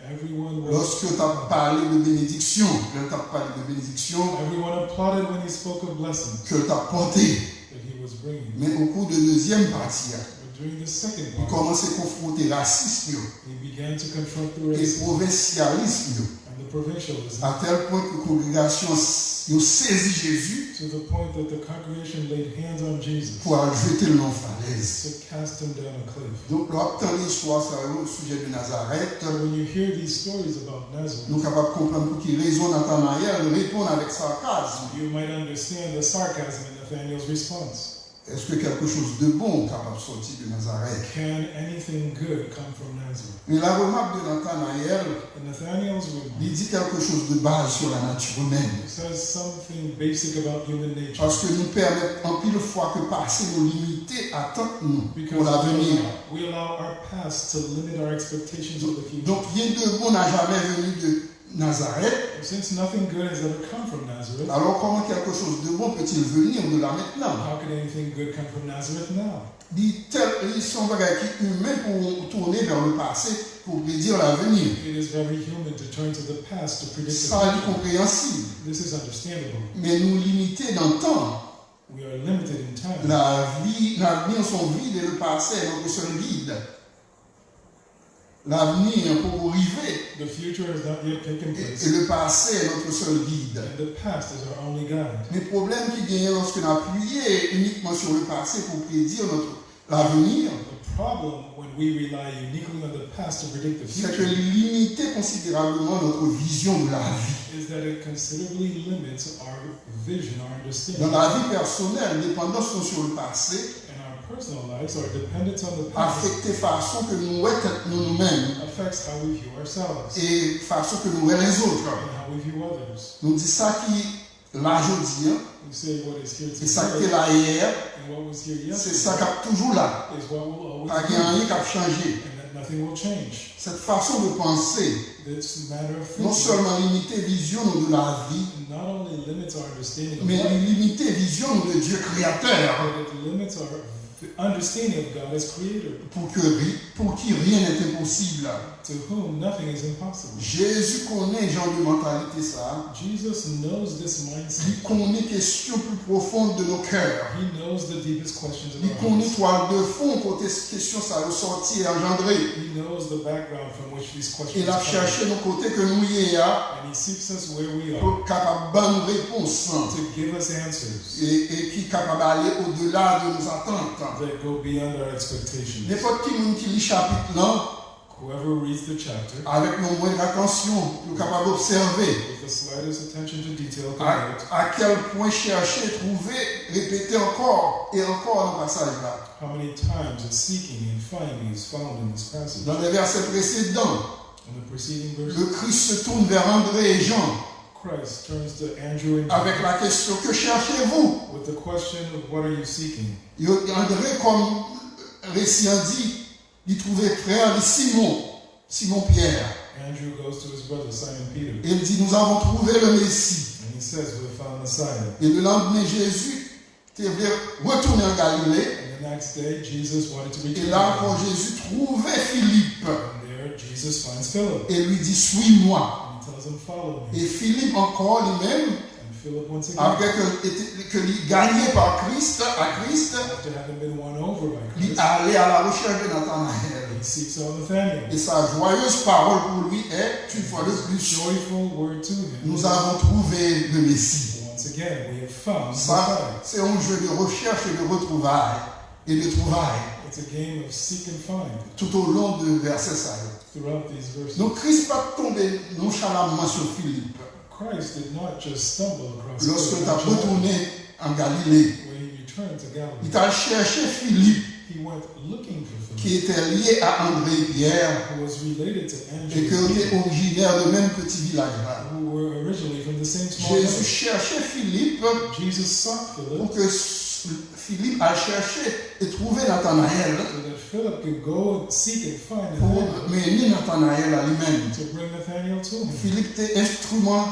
Everyone was, lorsque tu as parlé de bénédiction, quand tu as parlé de bénédiction everyone applauded when he spoke of blessings que tu as portée. That he was bringing. Mais au cours de deuxième partie, But during the second il part, commence à confronter racisme he began to confront the et racism provincialisme and the provincialism à tel point que la congrégation s- ils ont saisi Jésus to the point that the congregation laid hands on Jesus pour aller jeter le en falaise. To cast him down a cliff. Donc, lè w ap tande istwa sa yo au sujet de Nazareth, So when you hear these stories about Nazareth, nou kapab konprann pou ki rezon Natanayèl reponn avèk sarkazm. You might understand the sarcasm in Nathanael's response. Est-ce que quelque chose de bon kapab sorti de Nazareth? Can anything good come from Nazareth? Mais la remarque de Nathanaël, And Nathanael's remark il dit quelque chose de base sur la nature humaine. Says something basic about human nature. Paske nou pèmèt anpil fwa ke pase nou limite atant nou Because pou lavenir. We allow our past to limit our expectations of the future. Donk, rien de bon n'a jamais venu de Nazareth. Since nothing good has ever come from Nazareth, Alors, comment quelque chose de bon peut-il venir de là maintenant? How could anything good come from Nazareth now? Li tèl, li se yon bagay ki imen pou tounen vers le passé, pou prédire l'avenir. It is very human to turn to the past to predict the Sa li future. Konpreyansib. This is understandable. Men nou limite nan tan. We are limited in time. La vie, l'avenir sont vides et le passé est notre seul guide. L'avenir poko rive. The future has not yet taken Et, place. Et le passé est notre seul guide. And the past is our only guide. Men pwoblèm ki genyen lòske n apiye inikman sur le passé pour prédire notre l'avenir, The problem when we rely uniquely on the past to predict the c'est que future limite considérablement notre vision de la vie. Is that it considerably limits our vision, our Dans understanding. La vie personnelle, dépendance nou sur le passé And our personal lives, our dependence on the past affecte façon que nou wè tèt nou nou menm affects how we view ourselves et façon que nou wè les autres. And how we view others. Nou di sa ki la jodi an, We say what is here e sa ki te today la yè, and what was here se sa yesterday k ap toujou la. Is what will always Pa gen be, anyen k ap chanje. And that nothing will change. Cette façon de penser This matter of non thinking seulement limite vision nou de la vie, not only limits our understanding of mais life, limite vision nou de Dieu créateur, but it limits our understanding of God as creator, pour que ri- pour qui rien n'est impossible. To whom nothing is impossible. Jésus konnen jan de mentalité sa. Jesus knows this mindset. Li konnen question plus profonde de nos cœurs. He knows the deepest questions of Li our konnen hearts. Toile de fond kote question sa yo sorti et engendré. He knows the background from which these E questions l ap come. Chèche nou kote ke nou ye a And he seeks us where we pou are l kapab ban nou repons to give us answers e, e ki kapab ale odela de nos attentes. That go beyond our expectations. Nenpòt ki moun ki li chapit lan Whoever reads the chapter avèk yon mwen atansyon, yo kapab obsève with the slightest attention to detail a, can note a kèl pwen chèche, twouve, repete ankò e ankò nan pasaj la. How many times it's seeking and finding is found in this passage. Dans les versets précédents, In the preceding verse, le Christ se tourne vers André et Jean Christ turns to Andrew and avec la question, que cherchez-vous? With the question of what are you seeking? Yo, André, kòm resi an di, li twouve frè li Simon, Simon Pierre. Andrew goes to his brother Simon Peter et il dit, nous avons trouvé le Messie. And he says, "We found Messiah." Et le lendemain, Jésus te vle retounen an Galile. And the next day, Jesus wanted to Et return. là encore, Jésus trouvait Philippe And there, Jesus finds Philip. Et lui dit, suis-moi. And he tells him, "Follow me." Et Philippe encore lui-même, And Philip, once again, après que, que lui gagné par Christ, à Christ, after having been won over by lui Christ, allait à la recherche de Nathanaël. He seeks out Nathanael. Et sa joyeuse parole pour lui est, une fois de plus, Joyful word to him. Nous avons trouvé le Messie. Once again, we have found Ça, Messiah. C'est un jeu de recherche et de retrouvailles. Et de trouvailles. It's a game of seek and find Tout au long de versets ça. Throughout these verses. Donc, Christ pa tonbe nonchalamman sur Philippe. Christ did not just stumble across Lorsque the il a natural retourné en Galilée, When he returned to Galilee. Il a cherché Philippe, He went looking for Philip, qui était lié à André et Pierre, who was related to et qui Andrew, était originaire de même petit village-là. Who were originally from the same small Jésus village. Cherchait Philippe Jesus sought Philip pour que Philippe aille chercher et trouver Nathanaël so that Philip could go and seek and find pour Nathanael mener Nathanaël à lui-même. To bring Nathanael to him. Philippe était instrument,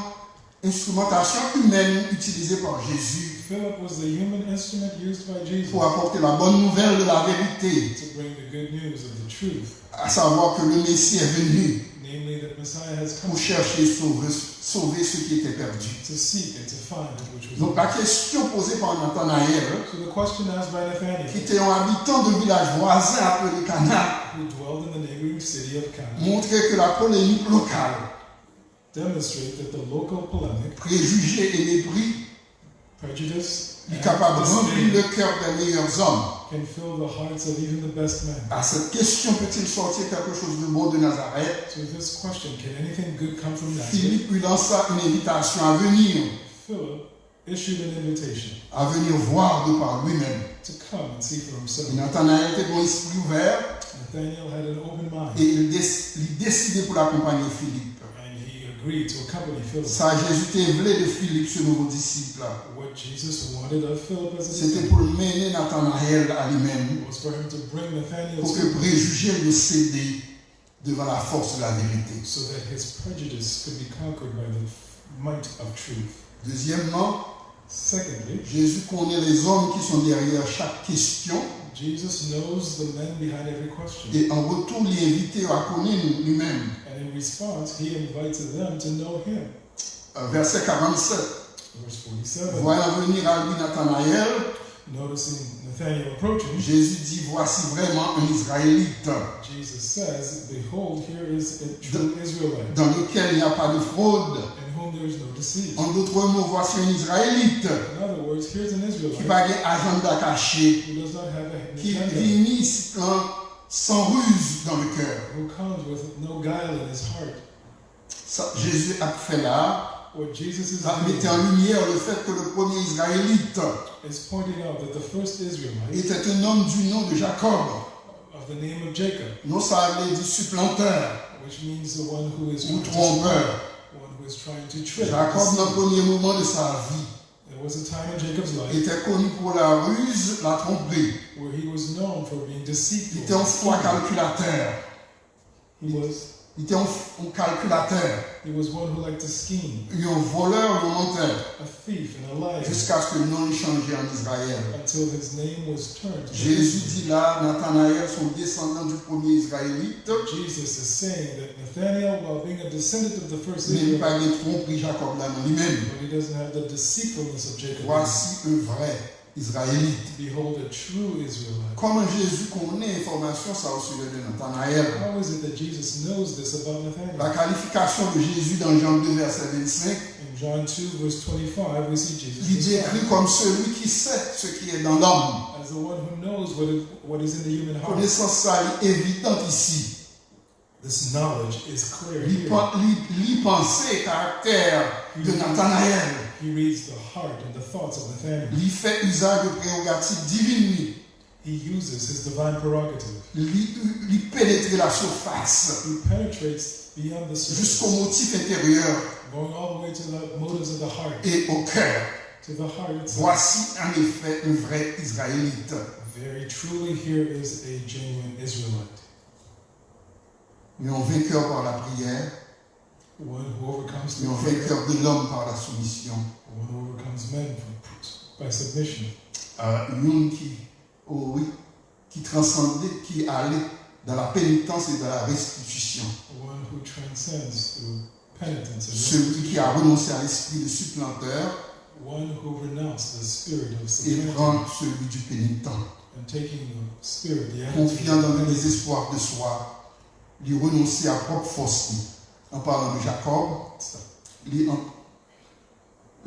instrumentation humaine utilisée par Jésus Philip was the human instrument used by Jesus pour apporter la bonne nouvelle de la vérité, to bring the good news of the truth, à savoir que le Messie est venu namely that Messiah has come pour chercher et sauver, sauver ceux qui étaient perdus. To seek and to find that which was Donc lost. La question posée par Nathanaël, So the question asked by Nathanael, qui était un habitant de village voisin appelé Cana, who dwelled in the neighboring city of Cana, montrait que la polémique locale, demonstrated that the local polemic, préjugés et mépris prejudice, est and capable de remplir disdain le cœur des meilleurs hommes. Can fill the hearts of even the best men. À cette question, peut-il sortir quelque chose de bon de Nazareth ? To this question, can anything good come from Nazareth? Philippe lui lança une invitation à venir, Philip issued an invitation à venir voir de par lui-même. To come and see for Et himself. Nathanaël était bon esprit ouvert Nathanael had an open mind, et il dé- il décidait pour l'accompagner Philippe. And he agreed to accompany Philip. Sa Jezi te vle de Filip, se nouvo disip la, What Jesus wanted of Philip as a se te disciple pou l mennen Natanayèl a li menm, was for him to bring Nathanael pou to ke him prejije yo sede devan la force de la vérité. So that his prejudice could be conquered by the might of truth. Dezyèmman, Secondly, Jezi konnen lèzòm ki son dèryè chak kesyon, Jesus knows the men behind every question. E an retou, li envite yo a konnen li menm. And in response, he invites them to know him. Euh, verset quarante-sept. Verse forty-seven. Voyant venir à lui Nathanaël, Noticing Nathanael approaching, Jésus dit, voici vraiment un Israélite. Jesus says, "Behold, here is a true Israelite, Dans lequel il n'y a pas de fraude. In whom there is no deceit." En d'autres mots, voici un Israélite In other words, here's an qui Israelite pa gen ajanda kache, who does not have a hidden qui agenda, vini sans, sans ruse dans le cœur. Who comes with no guile in his heart. Sa Jezi ap fè la, What Jesus is ap mete doing an limyè le fait que le premier Israélite is pointing out that the first Israelite était un homme du nom de Jacob. Of the name of Jacob, Non, sa vle di suplanteur. Which means the one who is Ou trying to trompeur. One who is trying to trick. Jacob, nan premye moman de sa vi, There was a time in Jacob's life était connu pour la ruse, la tromperie. Where he was known for being Li deceitful. te yon fwa kalkilatè. He was Li te yon, yon kalkilatè. He was one who liked to scheme, Yon volè, yon mantè. A thief and a liar. Jiskaske non li chanje an Izrayèl. Until his name was turned to Jezi Israel. Di la, Natanayèl se yon desandan du premye Izrayelit. Jesus is saying that Nathanael, while being a descendant of the first Men li pa Israel, gen twonpri Jacob la nan li menm. But he doesn't have the deceitfulness of Jacob. Voici un vrai Israélite. Behold a true Israelite. Kòman Jezi konnen enfòmasyon sa o sijè de Natanayèl? How is it that Jesus knows this about Nathanael? La qualification de Jésus dans Jean deux, verset vingt-cinq, In John two, verse twenty-five, we see Jesus li décrit described comme celui qui sait ce qui est dans l'homme. As the one who knows what is, what is in the human heart. Konesans sa li evidant isi. This knowledge is clear Li, here. pa- li, li panse karaktè de Natanayèl. He reads the heart and the thoughts of Nathanael. Li fè izaj de prerogativ divin li. He uses his divine prerogative. Li, li penetre la surface He penetrates beyond the surface, jusqu'au motif intérieur going all the way to the motives of the heart, et au cœur. To the heart itself. Voici en effet un vrai Israélite. Very truly, here is a genuine Israelite. Un vainqueur par la prière, one who overcomes un through prayer, vainqueur de l'homme par la soumission. one who overcomes men for, by submission, Euh, youn ki, oh oui, ki transande, ki ale dans la pénitence et dans la restitution. one who transcends through penitence and Celui qui a renoncé à l'esprit de supplanteur one who renounced the spirit of et supplanter prend celui du pénitent. and taking the spirit, the Confiant dans le attitude désespoir de soi, li renonse a pwòp fòs li. An palan de Jakòb, li, an,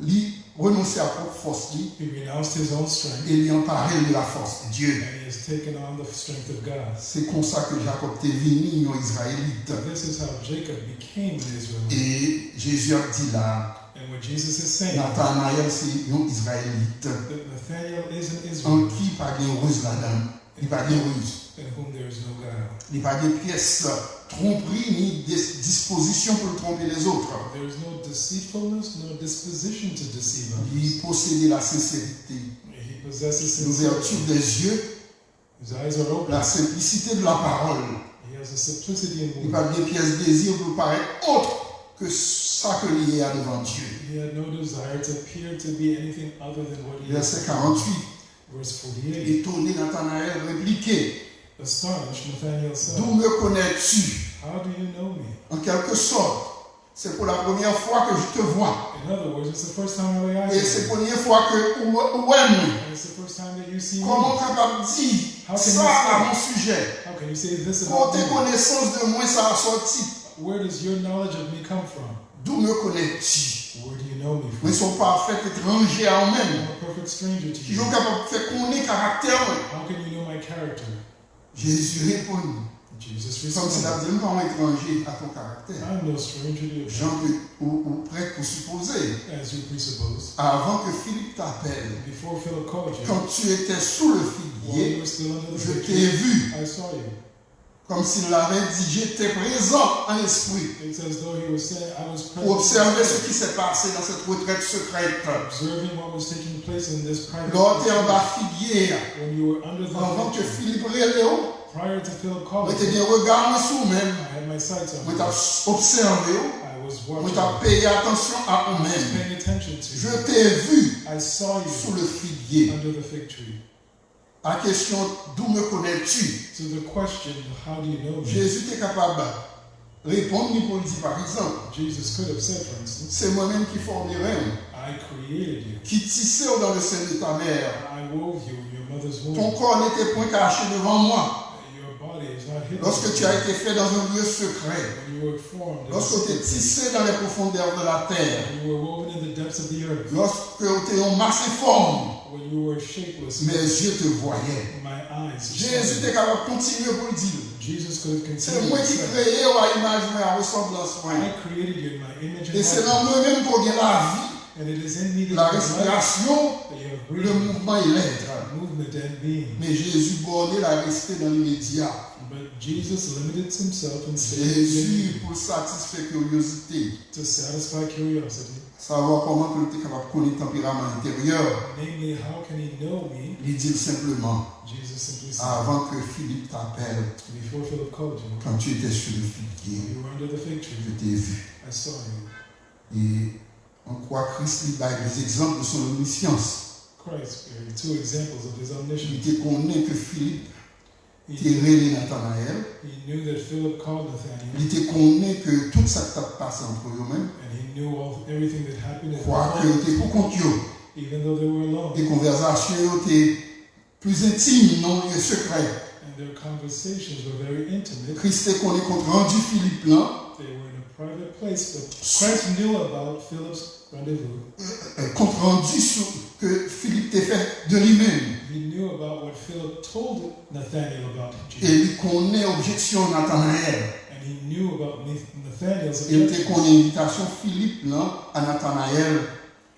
li renonse a pwòp fòs li He renounced his own strength e li anpare l de la force de Dieu. and he has taken on the strength of God. Se konsa ke Jakòb te vini yon Izrayelit. This is how Jacob became an Israelite. E Jezi ap di la, And what Jesus is saying, Natanayèl se yon Izrayelit. that Nathanael is an An Israelite ki pa gen ruz ladan, li pa gen ruz. In whom there is no guile. Li pa gen pyès twonpri ni dis- dispozisyon pou l twonpe lèzòt. There is no deceitfulness nor disposition to deceive others. Li posede la senserite, He possesses l'ouverture sincerity. des yeux, His eyes are open. La simplicité de la parole. He has a simplicity in Li pa word. Gen pyès dezi pou l parèt òt ke sa ke li ye a devan Dye. He had no desire to appear to be anything other than what he is. Vèsè karanntuit. Verse forty-eight. Etone, Natanayèl replike, Astonished, Nathanael said, D'où me connais-tu? How do you know me? En quelque sorte, c'est pour la première fois que je te vois. In other words, it's the first time I lay eyes E on se you. Premye fwa ke ou, ou wè mwen. And it's the first time that you see me. Kòman w kapab di How can sa you say a mon sujet? How can you say this about Kote me? Konesans de mwen sa a sòti? Where does your knowledge of me come from? D'où me connais-tu? Where do you know me from? Mwen se yon pafè etranje a ou menm. I'm a perfect stranger to Kijan w you. Kapab fè konnen karaktè mwen? How can you know my character? Jezi reponn. Jesus Kòm si l ap Christ. di, "M pa yon etranje a ton karaktè." I'm no stranger to your Jan ke ou, ou prèt pou sipoze. As you presuppose. Avant que Philippe t'appelle, Before Philip called you, quand tu étais sous le while you figuier, were still under the je fig t'ai tree, vu. I saw you. Comme s'il avait dit, "J'étais présent en esprit." It's as though he was saying, I was Pour observer present. Ce qui s'est passé dans cette retraite secrète. Observing what was taking place in this private Lè w te anba place. figye a, When you were under the anvan ke fig tree, Filip rele w, prior to Philip mwen te calling, gen rega mwen sou ou menm. I had my sights on Mwen you. t ap obsève w. I was Mwen watching. t ap peye atansyon a ou I was menm. paying attention to Je you. t'ai vu I saw sous you le figuier. Under the fig tree. A kesyon, "D'où me connais-tu?" To the question, how do you know me? Jezi te kapab reponn li pou l di, pa egzanp, Jesus could have said, for instance, "Se mwen menm ki fòme ren w, I created you. Qui tissé w dans le sein de ta mère. I wove you in your mother's Ton womb. Corps n'était point caché devant moi. Your body is not hidden. Lorsque tu as été fait dans un lieu secret, When you were formed in lorsque tu es secret, tissé dans les profondeurs de la terre, when you were woven in the depths of the earth, lorsque tu es en masse et forme, when you were shapeless, mes yeux te voyaient." my eyes saw Jezi you. Te kapab kontinye pou l di l, Jesus could have "Se continued mwen to ki say, kreye w a imaj mwen, a resanblans mwen. I created you in my image E and se nan likeness. mwen menm ke w gen lavi, And it is in me that la you have life, respiration, that you have le breath, mouvement et l'être." movement and being. Men Jezi bòne l a reste dans l'immédiat. But Jesus limited himself and stayed Jezi, in pou l satisfè kiryozite, to satisfy curiosity, savwa kòman ke l te kapab konnen tanperaman enteryè, namely, how can he know me? Li di l senpleman, Jesus simply said, "Avant que Philippe t'appelle, before Philip called you, quand tu étais sous le figuier, you were under the fig tree. Je t'ai vu." I saw you. E an kwa Kris li bay de egzanp de son omniscience. Christ gave two examples of his Li omniscience. Te konnen ke Filip te He, rele Natanayèl, he knew that Philip called Nathanael, li te konnen ke tout sa k t ap pase ant yo menm, and he knew all everything that happened at kwake the yo te pou kont yo, even though they were alone. E konvèsasyon yo te pli entim, non, e sekrè. And their conversations were very intimate. Kris te konnen kont randi Filip lan, They were in a private place, but Christ knew about Philip's rendezvous. Kont randi sou ke Filip te fè de li menm. He knew about what Philip told Nathanael about E Jesus. Li konnen objeksyon Natanayèl. And he knew about Nath- Nathanael's E li te objections. Konnen envitasyon Filip lan a Natanayèl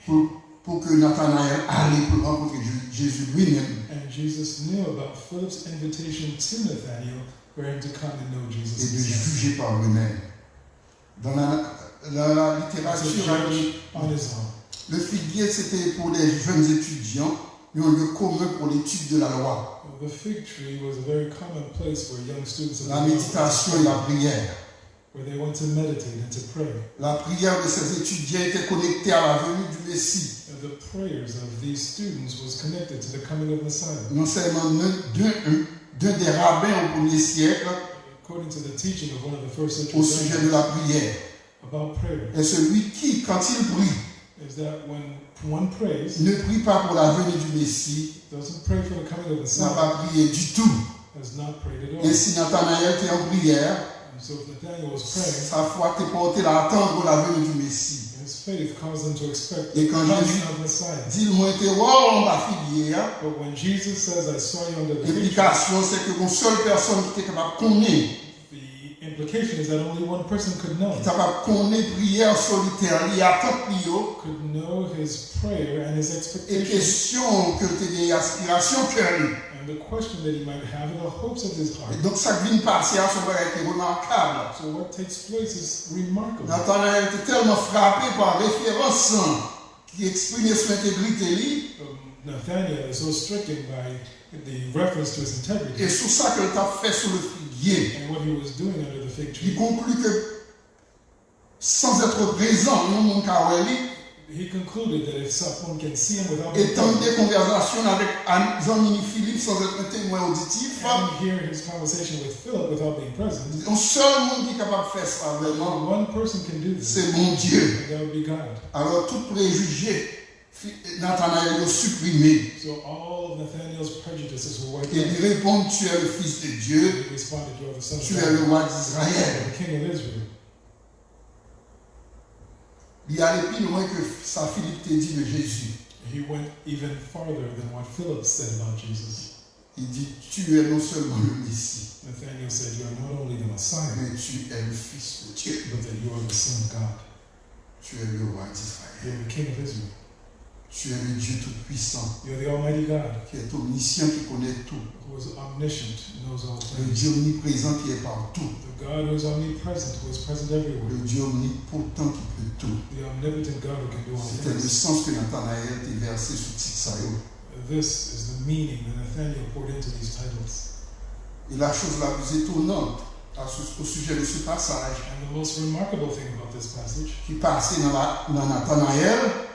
pou, pou ke Natanayèl ale pou l rankontre Je- Jezi li menm. And Jesus knew about Philip's invitation to Nathanael for him to come and know Jesus E de himself. Juger par lui-même. Dans la, dans la To littérature, judge on his own. Le figuier, c'était pour des jeunes étudiants Un lieu commun pour l'étude de la loi, The fig tree was a very common place for young students of the law to méditation et la prière. Where they went to meditate and to pray. La prière de ces étudiants était connectée à la venue du Messie. And the prayers of these students was connected to the coming of Messiah. L'enseignement d'un, d'un, d'un des rabbins au premier siècle. According to the teaching of one of the first century rabbis, au sujet de la prière, about prayer, est celui qui, quand il prie, is that when one prays, ne prie pas pour la venue du Messie, doesn't pray for the coming of the Messiah, n'a pas prié du tout. Has not prayed at all. Ainsi, Nathanaël était en prière. And so if Nathanael was praying, sa foi te porte l à attendre la venue du Messie. His faith caused him to expect the coming of Messiah. Et quand Jésus dit, mwen te wè w anba figye a, but when Jesus says, I saw you under the fig tree, implikasyon se ke yon sèl pèsòn ki te kapab konnen, the implication is that only one person could know, ki te kapab konnen priyè solitè li, atant li yo, could know his prayer and his e expectation, kesyon ke l te gen, aspirasyon kè li. And the question that he might have and the hopes of his heart. E donk, sa k vin pase a, se yon bagay ki remakab. So what takes place is remarkable. Natanayèl te tèlman frape pa referans ki eksprime sou entegrite li, Um, Nathanael is so stricken by the reference to his integrity, e sou sa ke l t ap fè sou le figye. And what he was doing under the fig tree. Li konkli ke, sans être présent, yon moun ka wè li, he concluded that if someone can see him without being present, e tande konvèzasyon l avèk zanmi li Filip sans être un témoin auditif, and hear his conversation with Philip without being present, yon sèl moun ki kapab fè sa vrèman, only one person can do this, se Bondye. And that would be God. Alò, tout prejije Natanayèl yo siprime. So all of Nathanael's prejudices were wiped out. E li reponn, tu es le Fils de Dieu, he responded, you are the Son of God, tu es le roi d'Israël. You are the King of Israel. Li ale pi lwen ke sa Filip te di de Jezi. He went even farther than what Philip said about Jesus. Il dit, tu es non seulement le Messie, Nathanael said, you are not only the Messiah, mais tu es le Fils de Dieu. But that you are the Son of God. Tu es le roi d'Israël. You are the King of Israel. Tu es le Dieu tout-puissant, you are the Almighty God, qui est omniscient, qui connaît tout. Who is omniscient, knows all things. Le Dieu omniprésent qui est partout. The God who is omnipresent, who is present everywhere. Le Dieu omnipotent qui peut tout. The omnipotent God who can do all things. C'était le sens que Nathanaël te vèse sou tit sa yo. This is the meaning that Nathanael poured into these titles. Et la chose la plus étonnante à ce, au sujet de ce passage, and the most remarkable thing about this passage, ki pase nan, la, nan Natanayèl,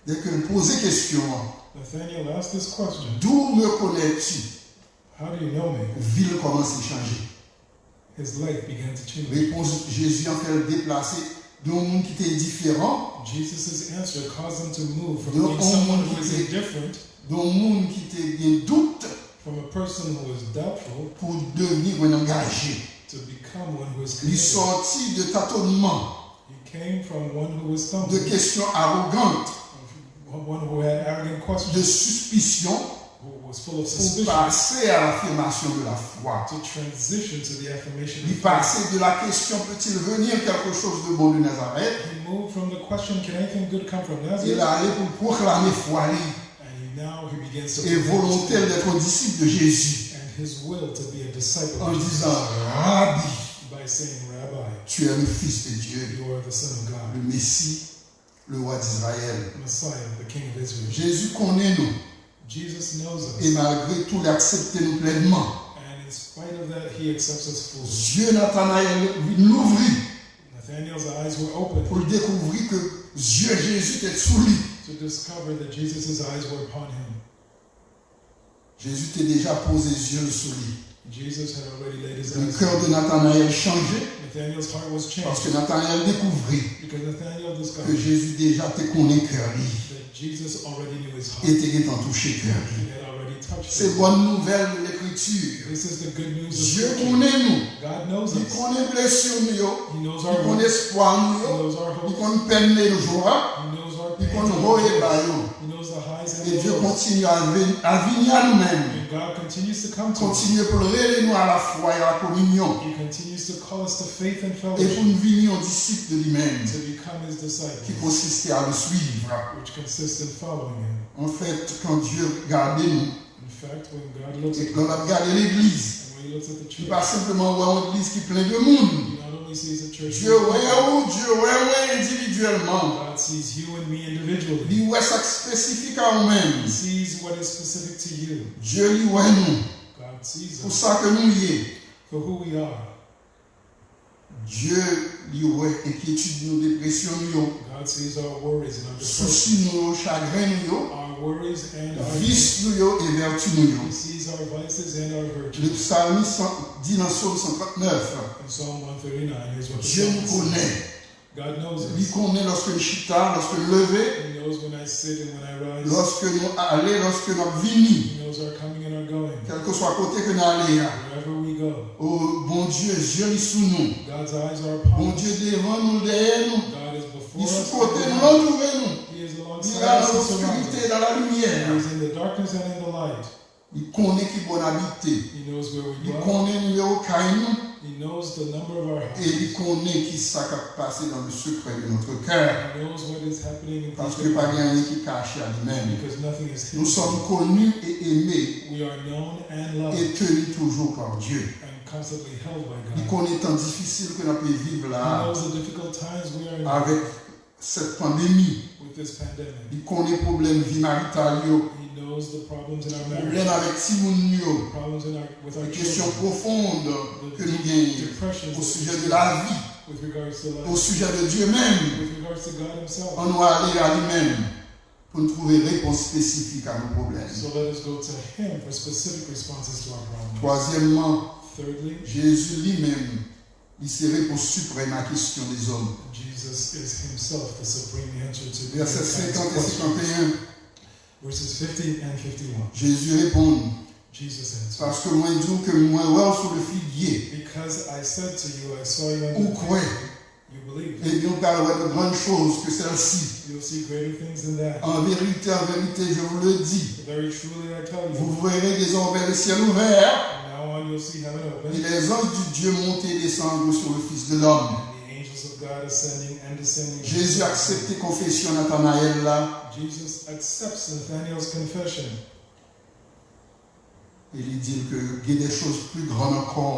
dè ke l poze kesyon an, Nathanael asked this question, d'où me connais-tu? How do you know me? Vi l kòmanse chanje. His life began to change. Repons Jezi an fè l deplase de yon moun ki te endiferan, Jesus' answer caused him to move from being someone who is indifferent, de yon moun ki te gen dout, from a person who is doubtful, pou devni yon moun angaje. To become one who is committed. Li sòti de tatonman, he came from one who was stumbling, de kesyon awogan, one who had arrogant questions, de sispisyon, who was full of suspicion, pou pase a lafimasyon de la fwa. To transition to the affirmation of faith. Li pase de la kesyon peut-il venir quelque chose de bon de Nazareth? He moved from the question, can anything good come from Nazareth? E l ale pou l pwoklame fwa li. And he, now he begins to proclaim his faith. E volonte l d'être un disciple de Jésus. And his will to be a disciple of Jesus. En disant, Rabbi, by saying, Rabbi, tu es le Fils de Dieu, you are the Son of God, le Messie, le roi d'Israël. Messiah, the King of Israel. Jezi konnen nou. Jesus knows us. E malgre tou, li aksepte nou plènman. And in spite of that, he accepts us fully. Zye Natanayèl vin louvri. Nathanael's eyes were opened. Pou l dekouvri ke zye Jezi te sou li. To discover that Jesus' eyes were upon him. Jezi te deja poze zye l sou li. Jesus had already laid his eyes on him. Le kè de Natanayèl chanje. Nathanael's heart was changed. Paske Natanayèl dekouvri, because Nathanael discovered, ke Jezi deja te konnen kè li, that Jesus already knew his heart, e te gentan touche kè li. He had already touched his heart. Se bòn nouvèl de Lekriti. This is the good news of Scripture. Dye konnen nou. God knows us. Li konnen blesi nou yo. He knows our wounds. Li konn espwa nou yo. He knows our hopes. Li konn pèn nou yo. He knows our pains and our joys. Li konn wo e ba yo. He knows the highs and the lows. E Dye kontinye a vin-, a vini a nou menm. And God continues to come to us. Kontinye pou l rele nou a lafwa e a la kominyon. He continues to call us to faith and fellowship. E pou n vini yon disip de li menm. To become his disciples. Ki konsiste a le suivre. Which consists in following him. Anfèt, kan Dye gade nou, In fact, when God looks at us, e lè l ap gade legliz, and when he looks at the church, li pa senpleman wè yon legliz ki plen de moun. He not only sees the church. Dye wè ou, Dye wè mwen endividyèlman. God sees you and me individually. Li wè sa k espesifik a ou menm. He sees what is specific to you. Dye li wè nou God sees pou us sa ke nou ye. For who we are. Dye li wè enkyetid nou, depresyon nou yo, God sees our worries and our depressions. Sousi nou yo, chagren nou yo, Our worries and our vis nou yo e vèti nou yo. He sees our vices and our Le virtues. Psalmiste di nan Sòm san trant nèf, In Psalm one thirty-nine, here's what the Dye nou psalmist konnen. says. God knows Li us. Konnen lòske n chita, lòske n leve, He knows when I sit and when I rise. Lòske nou ale, lòske n ap vini. He knows our coming and our going. Kèlkeswa kote ke n ale a. Wherever we go, O Bondye, zye li sou nou. God's eyes are upon Bondye us. Devan nou, l dèyè nou. God is before Li sou us. Kote nou, l antoure nou. He is Li alongside la nan us and surrounds lobskirite, us. nan lamyè. He is in the darkness and in the light. Li konnen ki bò n abite. He knows where we Li dwell. Konnen nimewo kay nou. He knows the number of our E li houses. Konnen ki sa k ap pase dans le secret de notre cœur. He knows what is happening in Paske secret. Pa gen anyen ki kache a li menm. Because nothing is Nous hidden. Sommes connus et aimés. We are known and loved Et tenus toujours par Dieu. And constantly held by Li God. Konnen tan difisil ke n ap viv He la. Knows the difficult times we are in Avèk cette pandémie. With this pandemic. Li konnen pwoblèm vi marital yo. He knows the problems in our marriage. Pwoblèm avèk timoun yo. Problems in our, with our Kesyon children. Pwofon ke The nou deep genyen depressions o that sijè we de see lavi, with regards to o life, sijè de Dye menm. With regards to God Himself. Ann nou ale a li menm pou n twouve repons espesifik a nou pwoblèm. So let us go to Him for specific responses to our problems. Twazyèmman, Thirdly, Jezi li menm, li se repons siprèm a kesyon dezòm. Jesus is Himself the supreme answer to Vèsè mankind's senkant e questions. senkant e en, Verses fifty and fifty-one. Jezi reponn, Jesus answered, Paske mwen di w ke mwen wè w sou le figye, Because I said to you, I saw you ou under kwè, you believe. Ebyen, ou pral wè de grann choz ke sèlsi. You'll see greater things than that. En vérité, en vérité, je vous le dis, Very truly I tell you, vous verrez désormais le ciel ouvert from now on you'll see heaven et open, les anges de Dieu monter et descendre sur le Fils de l'homme. And the angels of God ascending and descending. Jezi aksepte konfesyon Natanayèl la. Jesus accepts Nathanael's confession. E li di l ke gen de choz pli grann ankò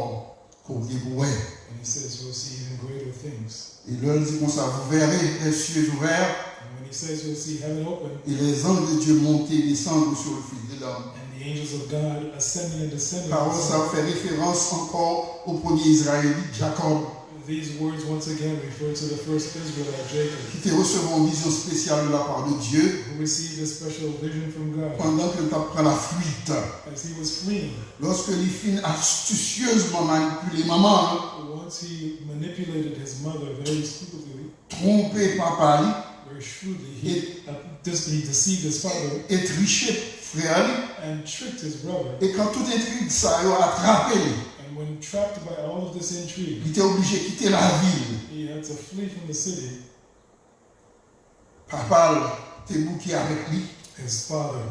ke w gen pou wè. And he says you'll see even greater things. E lè l di konsa, vous verrez les cieux ouverts And when he says you'll see heaven open et les anges de Dieu monter et descendre sur le Fils de l'homme. And the angels of God ascending and descending. Pawòl sa fè referans ankò o premye Izrayelit, Jacob, These words once again refer to the first Israelite, Jacob, ki te resevwa yon vizyon espesyal de la part de Dieu who received a special vision from God pandan ke l t ap pran lafwit. as he was fleeing. Lòske li fin astisyezman manipile manman l, Once he manipulated his mother very stupidly, twonpe papa li, very shrewdly, he, uh, dis- he deceived his father e triche frè li, and tricked his brother. E kan tout entrig sa yo atrape li, And when trapped by all of this intrigue, li te oblije kite lavil. He had to flee from the city. Papa l te bouke avèk li. His father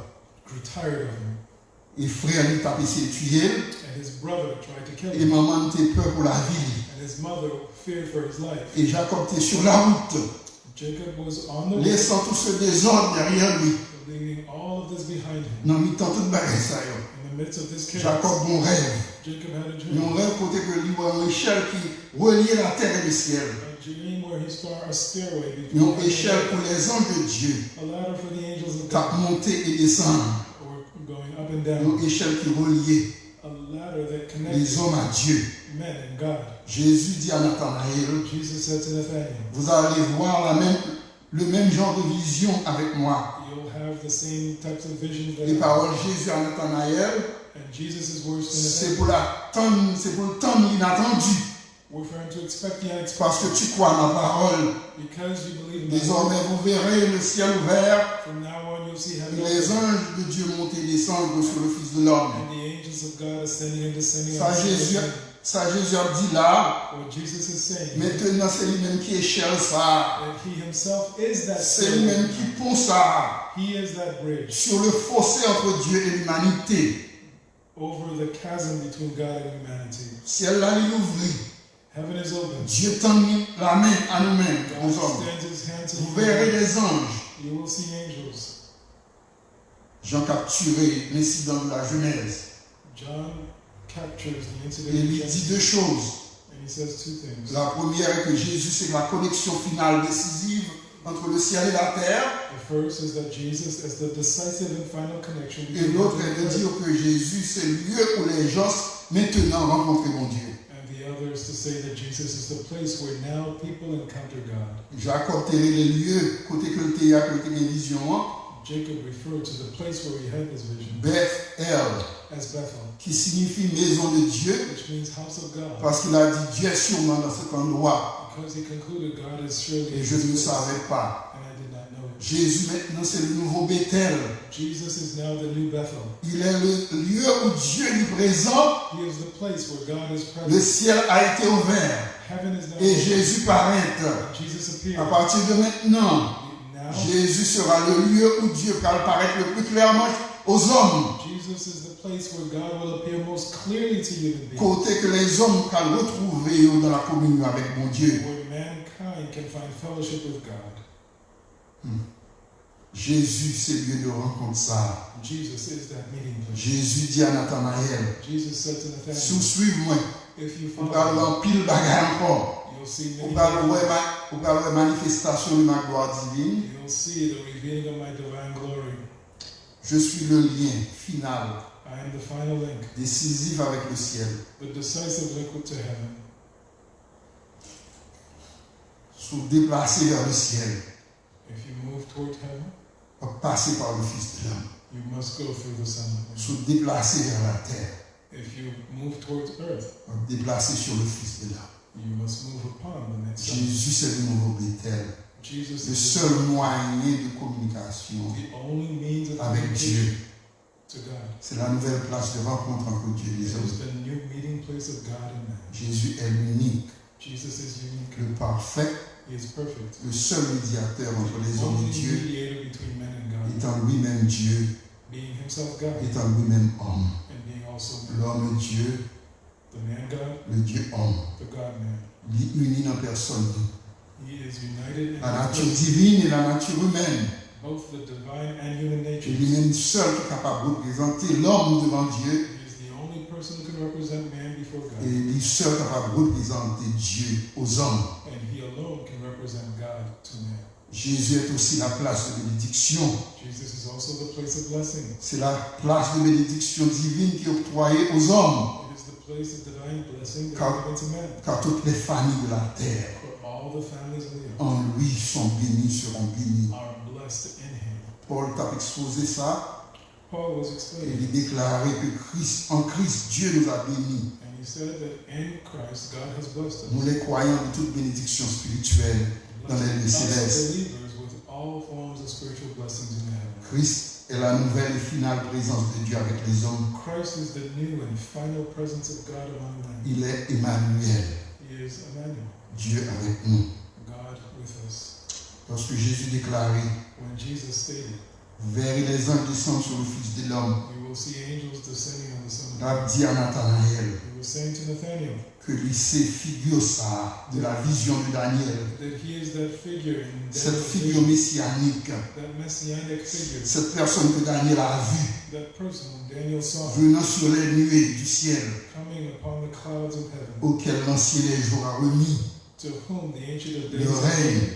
grew tired of him, E frè li t ap eseye tiye l. And his brother tried to kill E him. Manman l te pè pou lavi li. And his mother feared for his life. E Jacob te sur la route, Jacob was on the way, laissant tout ce désordre derrière lui. Leaving all of this behind him. Nan mitan tout bagay sa yo, In the midst of this chaos, Jacob gen yon rèv. Jacob had a dream. Yon rèv kote ke li wè yon echèl ki relye latè e lesyèl. A dream where he saw a stairway between Yon heaven and echèl earth, pou lèzanj de Dye a ladder for the angels of t ap God, monte e desann. Or going up and down, Yon echèl ki relye a ladder that connected lèzòm a Dye. Men and God. Jezi di a Natanayèl, Jesus said to Nathanael, Vous allez voir la même, le même genre de vision avec moi. You'll have the same types of visions that E I pawòl Jezi a Natanayèl, And Jesus' words to se Nathanael pou l atann, se pou l tann linatandi. Were for him to expect the unexpected. Parce que tu crois ma parole. Because you believe in my word, Désormais, vous verrez le ciel ouvert From now on you'll see et heaven les open anges de Dieu monter et descendre sur le Fils de l'homme. And the angels of God ascending and descending Sa on the Son of Jezi, Man. Sa Jezi ap di la, What Jesus is saying, mentnan se li menm ki echèl sa, that he himself is that se li menm ki pon sa, He is that bridge sur le fossé entre Dieu et l'humanité. Over the chasm between God and humanity. Syèl la li louvri. Heaven is open. Dye tann li lamen a nou menm, God bonsòm. Extends his hand to Vous verrez humanity. Des anges. You will see angels. Jan kaptire lensidan de la Genèse. John captures the E incident li of di Genesis. De choz. And He says two things. La première est que Jésus, c'est la connexion finale décisive entre le ciel et la terre. The first is that Jesus is the decisive and final connection Et between l'autre heaven est and de earth. dire que Jésus, c'est le lieu où les gens maintenant rencontrent mon Dieu. And the other is to say that Jesus is the place where now people encounter God. Jacob te rele lye kote ke l te ye a, ke l te gen vizyon an, Jacob referred to the place where he had this vision Bethel, as Bethel, qui signifie maison de Dieu, which means house of God, parce qu'il a dit, Dieu est sûrement dans cet endroit, because he concluded God is surely et in je ne le this place, savais pas. And I did not know it. Jésus maintenant c'est le nouveau Bethel. Jesus is now the new Bethel. Il est le lieu où Dieu est présent. He is the place where God is Le present. Ciel a été ouvert Heaven is now et open. Jésus paraît. Jesus À appeared. Partir de maintenant, Now, Jésus sera le lieu où Dieu va paraître le plus clairement aux hommes. Jesus is the place where God will appear most clearly to human beings. Kote ke lèzòm pral retwouve yo nan la kominyon avèk Bondye. Where mankind can find fellowship with God. Jezi se lye de rankont sa a. Jesus is that meeting place. Jezi di a Natanayèl, Jesus said to si w Nathanael, swiv mwen, if you ou pral wè follow, anpil bagay ankò. you'll see Ou many pral wè, things. ma- ou pral wè manifestasyon de la gloire divine. You'll see the revealing of my divine glory. Je suis le lien final, I am the final link, décisif avec le ciel. The decisive link to heaven. Si w deplase vers le ciel, If you move toward heaven, w ap pase par le Fils de l'homme. You must go through the Son of Man. Si w deplase vers la terre, If you move towards earth, w ap deplase sur le Fils de l'homme. You must move upon the next Son. Jésus, c'est le nouveau Bethel. Jesus Le is seul moyen de communication the only means of avec communication Dieu, to God. C'est la nouvelle place de rencontre entre Dieu et les It is hommes. The new meeting place of God and man. Jésus est l'unique, Jesus is unique. Le parfait, He is perfect. Le seul médiateur entre les The hommes only et Dieu, mediator between man and God. Étant lui-même Dieu, Being himself God. Étant lui-même homme. And being also man. L'homme Dieu, The man God. Le Dieu homme. The God man. Li ini nan pèsòn li. He is united in La his nature person. Divine et la nature humaine. Both the divine and human E natures. Li menm sèl ki kapab reprezante lòm devan Dye. He is the only person who can represent man before God. E li sèl kapab reprezante Dye aux hommes. And he alone can represent God to man. Jésus est aussi la place de bénédiction. Jesus is also the place of blessing. C'est la place de bénédiction divine qui est octroyée aux hommes. It is the place of divine blessing that Car, is given to man. Car toutes les familles de la terre For all the families on the earth en lui sont bénies, seront bénies. Are blessed in him. Paul t'a exposé ça Paul was et explaining il déclarait que Christ, en Christ, Dieu nous a bénis. And he said that in Christ God has blessed us. Nous les croyants de toute bénédiction spirituelle dans les lieux Blessed us célestes. Believers with all forms of spiritual blessings in heaven. Christ est la nouvelle et finale présence de Dieu avec les hommes. Christ is the new and final presence of God among men. Il est Emmanuel, He is Emmanuel, Dieu avec nous. God with us. Lorsque Jésus déclarait, When Jesus stated, Verrez les anges descendre sur le Fils de l'homme, You will see angels descending on the Son of l'a Man. Dit à Nathanaël He was saying to Nathanael que li se figure ça de la vision de Daniel, that he is that figure in cette Daniel's figure vision, messianique, that messianic figure, cette personne que Daniel a vue that person whom Daniel saw venant sur les nuées du ciel, coming upon the clouds of heaven, auquel l'ancien des jours a remis to whom the Ancient of le Days règne,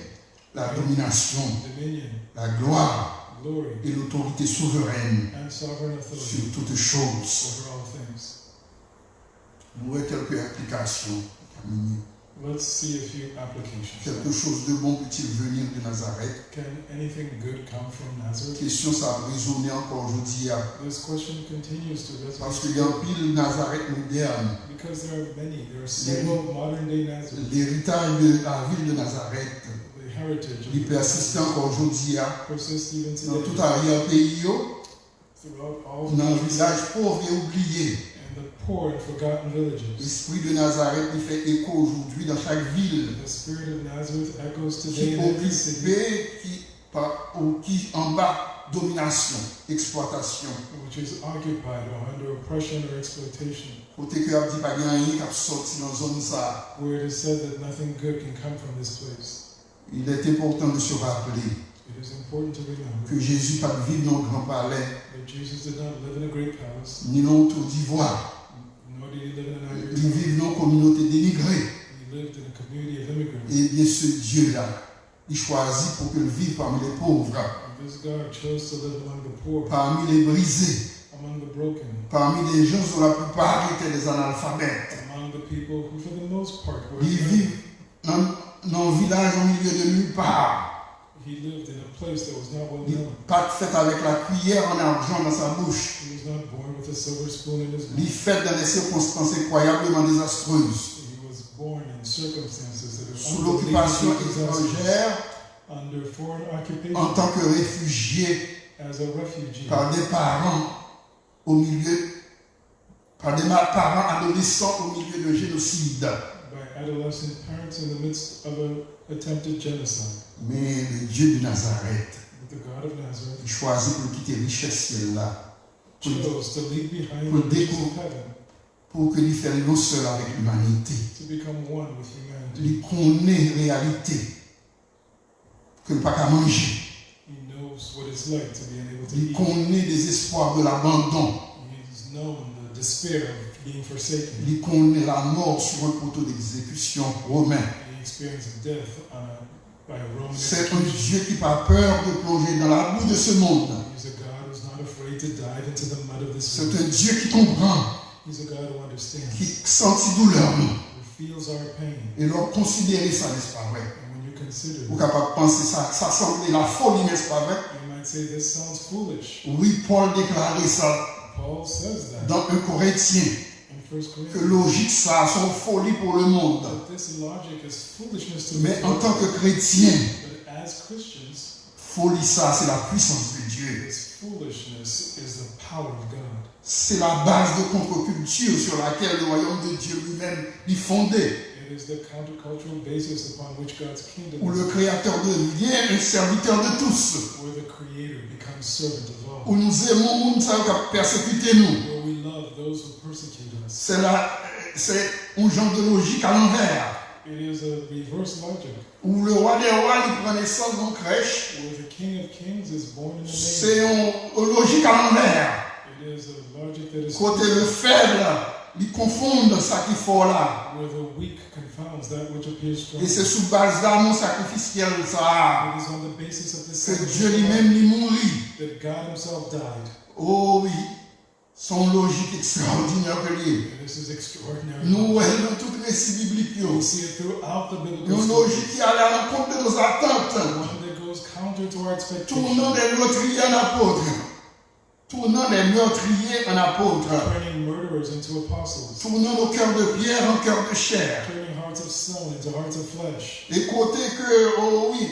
la domination, dominion, la gloire glory, et l'autorité souveraine and sovereign authority sur toutes choses. Over all things. Nous avons quelques applications. Let's see a few applications. Quelque chose de bon peut-il venir de Nazareth? Can anything good come from Nazareth? Kesyon sa ap rezone ankò jodi a. This question continues to resonate Paske gen anpil Nazareth modèn. Because there are many, there are several modern day Nazareth. Leritaj de la vil de Nazareth, The heritage of li the pèsiste ankò jodi a persists even nan tout today aryè peyi yo, throughout all nan villages vilaj pòv e oubliye. And the poor and forgotten villages. Lespri de Nazareth li fè eko jodi nan chak vil The spirit of Nazareth echoes ki today in every city okipe, ki pa, ou ki anba dominasyon, eksplwatasyon. Which is occupied or under oppression or exploitation. Kote ke y ap di pa gen anyen k ap sòti nan zòn sa a. Where it is said that nothing good can come from this place. Il est important de se rappeler It is important to remember que Jésus pa t viv nan yon gran palè, that Jesus did not live in a great palace, ni nan yon tour d'ivoire. Nor did he live in an ivory Li tower. Viv nan yon kominote denigre. Ebyen, se Dye la, li chwazi pou ke l viv pami le pov, This God chose to live among the poor, pami le brize, among the broken, pami le jan dont la plupart étaient des analphabètes. Among the people who, for the most part, were Li viv nan nan yon vilaj o milye de nulle part. He lived in a place that was not well Li known. pa t fèt avèk la cuillère en argent dans sa bouche. He was not born with a silver spoon in his Li mouth. Fèt dans des circonstances incroyablement désastreuses. He was born in circumstances that are Sous l'occupation unbelievably disastrous. Étrangère, Under foreign occupation, en tant que réfugié as a refugee, par des parents au milieu, par des ma- parents adolescents au milieu d'un génocide. By adolescent parents in the midst of an attempted genocide. Mais le Dieu de Nazareth, But the God of Nazareth il choisit pour quitter richesse ciel là, chose to leave behind Pour the riches décou- of heaven pour que li fè nou sèl avec l'humanité. to become one with humanity, Li konnen réalité ke l pa ka manje. He knows what it's like to be unable to Li eat. Konnen désespoir de l'abandon. He's known the despair of being forsaken. Li konnen la mort sur un poteau d'exécution romain. He experienced death on a, by a Roman C'est un execution. Dieu qui n'a pas peur de plonger dans la boue de ce monde. He's a God who's not afraid to dive into the mud of this C'est world. Un Dieu qui comprend, He's a God who understands, qui sent douleur nous. Who feels our pain. Et lè w konsidere sa, n'est-ce pas vrai? And when you consider, Ou kapab panse sa, sa sanble la foli, n'est-ce pas vrai? You might say this sounds foolish. Wi, Pòl deklare sa Paul says that dans un Corinthiens, in First ke Corinthians lojik sa se yon foli pou le monde. That this logic is foolishness to the Men an world. Tan ke kretyen, But as Christians, foli sa se la puissance de Dieu. This foolishness is the power of God. C'est la base de contre-culture sur laquelle le royaume de Dieu lui-même est fondé. It is the countercultural basis upon which God's kingdom Où le is, Créateur devient un serviteur de tous. Where the Creator becomes servant of all, Où nous aimons moun sa yo k ap pèsekite nou. Where we love those who persecute us. C'est la, c'est un genre de logique à l'envers. It is a reverse logic. Où le roi des rois li pran nesans nan krèch. Where the King of Kings is born in the C'est manger. Yon lojik à l'envers. It is a logic that is Kote le faible li konfonn sa ki fò la. Where the weak confounds that which appears strong. E se sou baz damou sakrifisyèl sa a It is on the basis of this ke Dye sacrificial li love menm li mouri. That God Himself died. Oh wi, se yon lojik ekstraòdinè ke li ye. And this is extraordinary. Nou wè l nan tout resi biblik yo. We see it throughout the biblical Yon story. Lojik ki ale à l'encontre de nos attentes. One that goes counter to our Tournan expectations. Des meurtriers en apôtres. Tournant les meurtriers en apôtres. Turning murderers into apostles. Tournant nos cœurs de pierre en cœurs de chair. Turning hearts of stone into hearts of flesh. E kote ke, oh wi,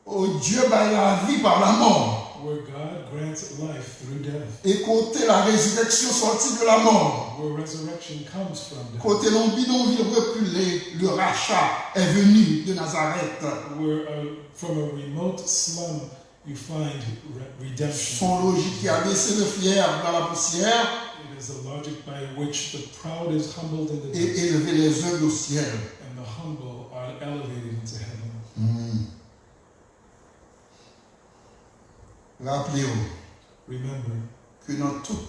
oh, Dye bay lavi pa lamò. Where God grants life through death. E kote la résurrection sortit de la mort. Where resurrection comes from death. Kote yon bidonvil rekile, le rachat est venu de Nazareth. Where uh, from a remote slum you find re- redemption. Son lojik ki abese le fier dans la poussière It is the logic by which the proud is humbled in the et dust, élever les humbles au ciel. And the humble are elevated into heaven. Hmm. Raple w Remember ke nan tout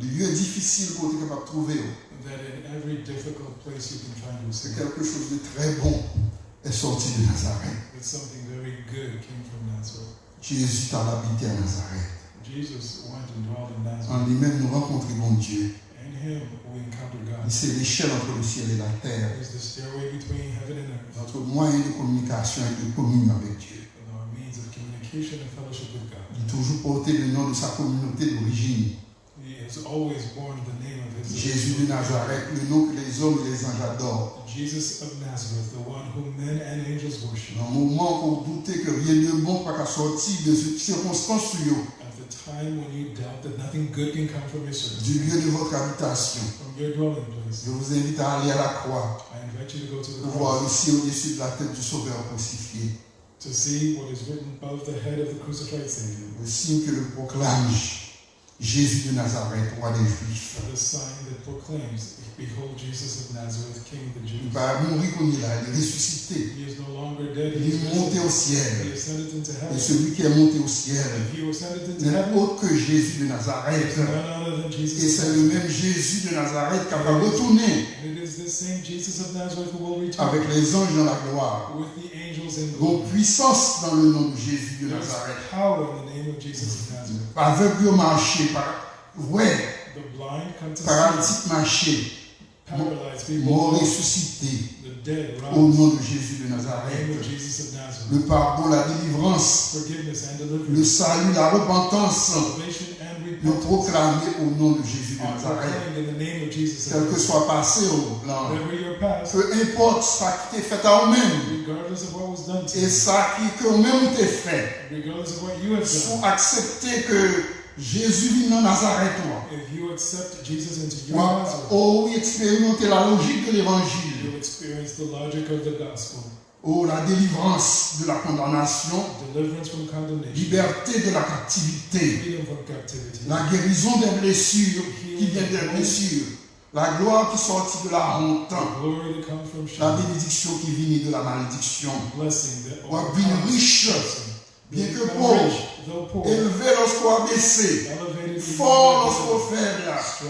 lye difisil ke w te kapab twouve w, that in every difficult place you can find c'est yourself, quelque chose de très bon est sorti de Nazareth. That something very good came from Nazareth. Jésus t al abite a Nazareth. Jesus went and dwelt in Nazareth. An li menm, nou rankontre Bondye. In him we encounter Li God. Se l'échelle entre le ciel et la terre. He is the stairway between heaven and earth, Notre moyen de communication et de communion avec Dieu. And our means of communication and fellowship with God. Li toujou pote le nom de sa communauté d'origine. He has always borne the name of his Jésus de Nazareth, le nom que les hommes et les anges adorent. Jesus of Nazareth, the one whom men and angels worship. Nan moman ke w doute ke rien de bon pa ka sòti de sirkonstans ou yo, At the time when you doubt that nothing good can come from your du circumstance, lieu de votre habitation, from your dwelling place, je vous invite à aller à la croix I invite you to go to the pour voir cross ici au-dessus de la tête du Sauveur crucifié. To see what is written above the head of the crucified Savior. Le signe que le proclame Jésus de Nazareth, roi des Juifs. The sign that proclaims, "Behold Jesus of Nazareth, King of the Li Jews." pa mouri kounye la, li resisite. He is no longer dead, he Li is monte au risen. ciel. He ascended into Et heaven. Celui qui est monté au ciel And he who ascended into n'est heaven autre que Jésus de Nazareth. is none other than Jesus Et of c'est le Nazareth. Même Jésus de Nazareth qui va retourner And it is The same Jesus of Nazareth who will return avèk lèzanj nan laglwa. With the angels in glory. Gon pwisans nan le non de Jezi de Nazarèt. There is power in the name of Jesus of Nazareth. Avèg yo mache, pa, wè. The blind come to see. Paralitik mache. Paralyzed people walk. Mò resisite. The dead rise. O non de Jezi de Nazarèt. In the name of Jesus of Nazareth. Le pardon, la délivrance, forgiveness and deliverance, le salut, la repentance, salvation and repentance, yo pwoklame o non de Jezi de Nazarèt. Are proclaimed in the name of Jesus of Nazareth. Kèlkeswa pase w lan, whatever your past, peu importe sa ki te fèt a ou menm, regardless of what was done to you, e sa ki, ke ou menm ou te fè, regardless of what you have done, si w aksepte ke Jezi vin nan Nazarèt ou an, if you accept Jesus into your Nazareth, o wi, eksperimante la lojik de levanjil. You'll experience the logic of the gospel. O la délivrance de la condamnation, deliverance from condemnation, liberté de la captivité, freedom from captivity, la guérison des blessures qui viennent des blessures, la gloire qui sortit de la honte, the glory that comes from shame, la bénédiction qui venait de la malédiction. Blessing that overcomes curse. W ap vin rich, byenke pòv, elve lòske w abese, fò lòske w fèb la. Se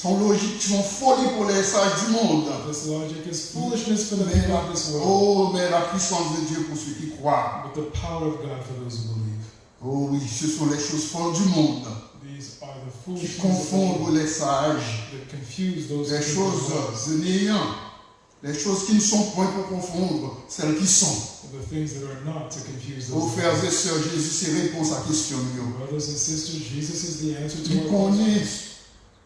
yon lojik, se yon foli pou lè saj di mond. Men, o, men la puissance de Dieu pour ceux qui croient. O wi, ce sont les choses folles du monde qui confondent les sages. Les choses de néant. Les choses qui ne sont point pour confondre celles qui sont. The things that are not to confuse those. O frères et sœurs, Jezi se repons a kesyon nou yo. Brothers and sisters, Jesus is the answer to our questions. Li konnen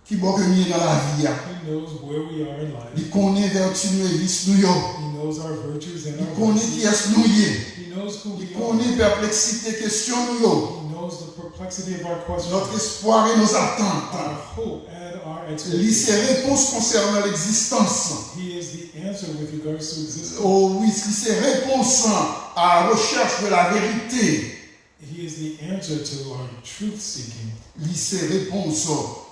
ki bò ke nou ye nan lavi a. He knows where we are in life. Li konnen vèti nou e vis nou yo. He knows our virtues and our vices. Li konnen kiyès nou ye. He knows who we are. Li konnen pèpleksite kesyon nou yo. He knows the perplexity of our questions. Notre espoir et nos attentes. Our hope and our expectations. Li se repons konsènan legzistans. He is the answer with regards to existence. O wi, li se repons a rechèch de la verite. He is the answer to our truth seeking. Li se repons,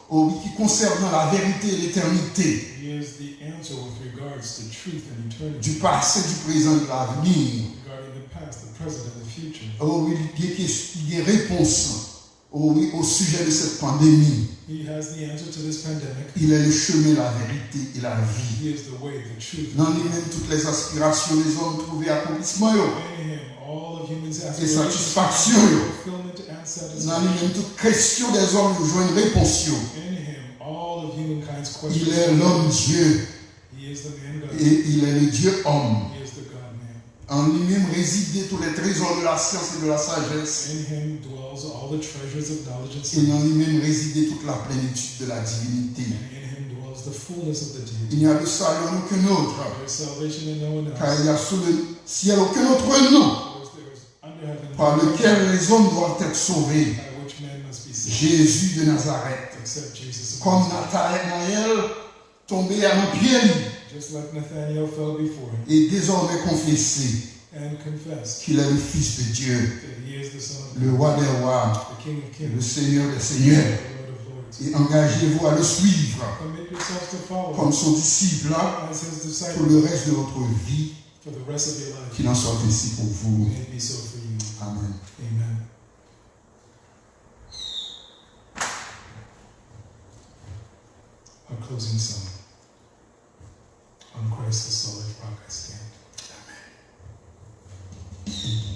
o wi, ki konsènan la verite e letènite. He is the answer with regards to truth and eternity. Du passé, du présent et de l'avenir. Regarding the past, the present, and the future. O wi, li gen kes-, li gen repons. O wi, au sujet de cette pandémie. He has the answer to this pandemic. Il est le chemin, la vérité et la vie. He is the way, the truth, and the life. Nan li menm, toutes les aspirations des hommes trouvent accomplissement yo. In him, all of human's aspirations find fulfillment and satisfaction. E satisfaksyon yo. Nan li menm, tout kesyon des hommes yo jwenn repons yo. In him, all of humankind's questions find answers. Il est l'homme Dieu. He is the man God. Et il est le Dieu homme. He is the God man. An li menm résident tous les trésors de la science et de la sagesse. In him dwells all the treasures of knowledge and science. Et en lui-même réside toute la plénitude de la divinité. And in him dwells the fullness of the deity. Il n'y a de salut en aucun autre, there is salvation in no one else, car il n'y a sous le ciel aucun autre nom, for there is under heaven no other name, par lequel les hommes doivent être sauvés. By which men must be saved. Jésus de Nazareth. Except Jesus of Nazareth. Comme Nathanaël, tonbe a nan pye li. Just like Nathanael fell before him. E dezòmè konfese And confess qu'il est le Fils de Dieu, that he is the Son of God, le Roi des rois, the King of kings, le Seigneur des seigneurs. The Lord of lords. Et engagez-vous à le suivre, commit yourselves to follow him, comme son disciple, as his disciple, pour le reste de votre vie. For the rest of your life. Qu'il en soit ainsi pour vous. May it be so for you. Amen. Amen. Our closing song. On Christ the solid rock I stand. Amen.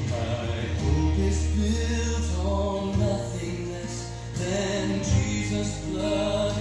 My hope is built on nothing less than Jesus' blood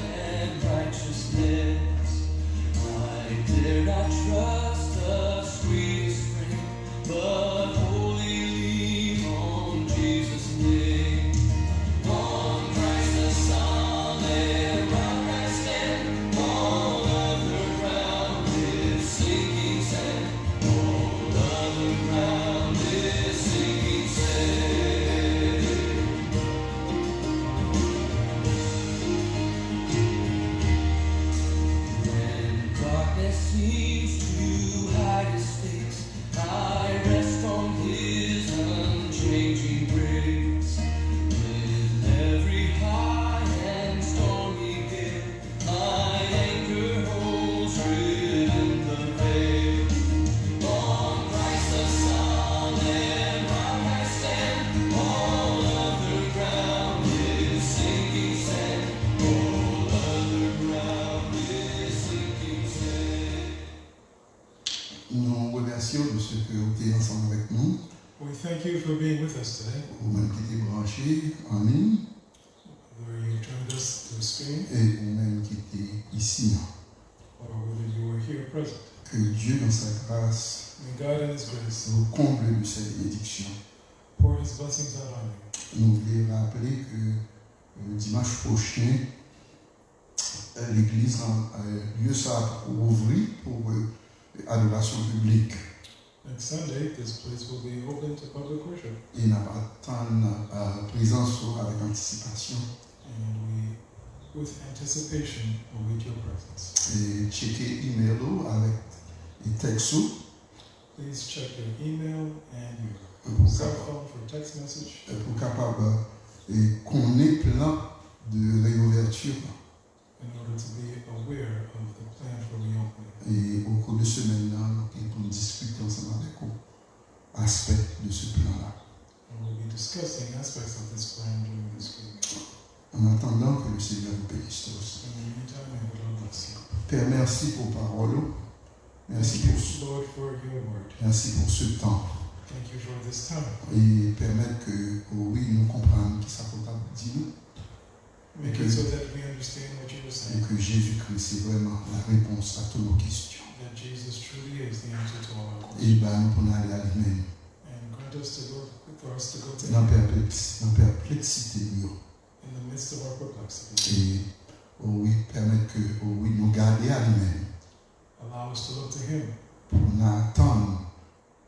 Te ansanm avèk nou. We thank you for being with us today, Ou menm ki te branche an liy, whether you joined us through screen e ou menm ki te isi an. or whether you were here present. Que Dieu, dans sa grâce, May God in His grace vous comble de ses bénédictions. Pour His blessings out on you. Nou vle raple ke euh, dimanch pwochen, euh, legliz lan, euh, lye sa ap ouvri pou euh, adorasyon piblik. Next Sunday, this place will be open to public worship, E n ap atann euh, prezans ou avèk antisipasyon. and we, with anticipation, await your presence. E tcheke email ou avèk e tèks ou Please check your email and your pou cell kapab, phone for text message pou kapab euh, konnen plan de reyouverture. in order to be aware of the plan for reopening. E au cours de semèn nan, nou gen pou n diskite ansanm avèk ou aspè de ce plan-là. And we'll be discussing aspects of this plan during this week. En attendant, que le Seigneur vous bénisse tous. In the meantime, may the Lord bless you. Père, merci pour parole. Merci Thank pour, you, Lord, for your word. Merci pour ce temps. Thank you for this time. E pèmèt ke, oh wi, nou konprann ki sa pou t ap di nou. Make it so that we understand what you were E saying. ke Jésus-Christ, c'est vraiment la réponse à toutes nos questions. That Jesus truly is the answer to all our E questions. ba nou pou n ale a li menm. And grant us to go, for us to go to Nan Him pèplèks, nan pèplèksite nou yo. In the midst of our perplexity. E, oh wi, pèmèt ke, oh wi, nou gade a li menm. Allow us to look to Him Pou n atann,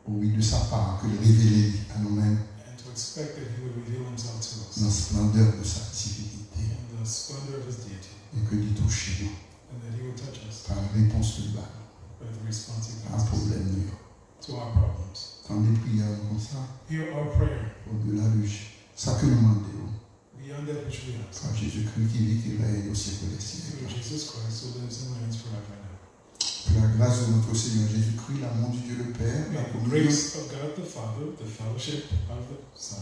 oh wi, de sa pa, ke l revele li a nou menm. And to expect that He would reveal Himself to us Nan splendè de sa divinité. In the splendor of His deity. E ke li touche nou. And that He would touch us Par repons ke li ba nou. By the response He A gives us pwoblèm nou yo. To our problems. Tande priyè nou konsa. Hear our prayer. Au-delà de sa ke nou mande yo. Beyond that which we ask. Par Jésus-Christ qui vit, qui règne au siècle des siècles. Through Jesus Christ, who lives and reigns forever and ever. Que la grâce de notre Seigneur Jésus-Christ, l'amour du Dieu le Père, la May the communion, grace of God the Father, the fellowship of the Son,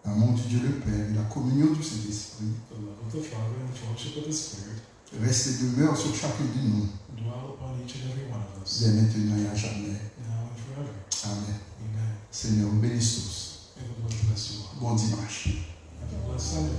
l'amour du Dieu le Père et la communion du Saint-Esprit the love of the Father, and the fellowship of the Spirit reste et demeure sur chacun de nous, dwell upon each and every one of us, dès maintenant et à jamais. Now and forever. Amen. Amen. Seigneur vous bénisse tous. May the Lord bless you all. Bon dimanche. Have a blessed Sunday.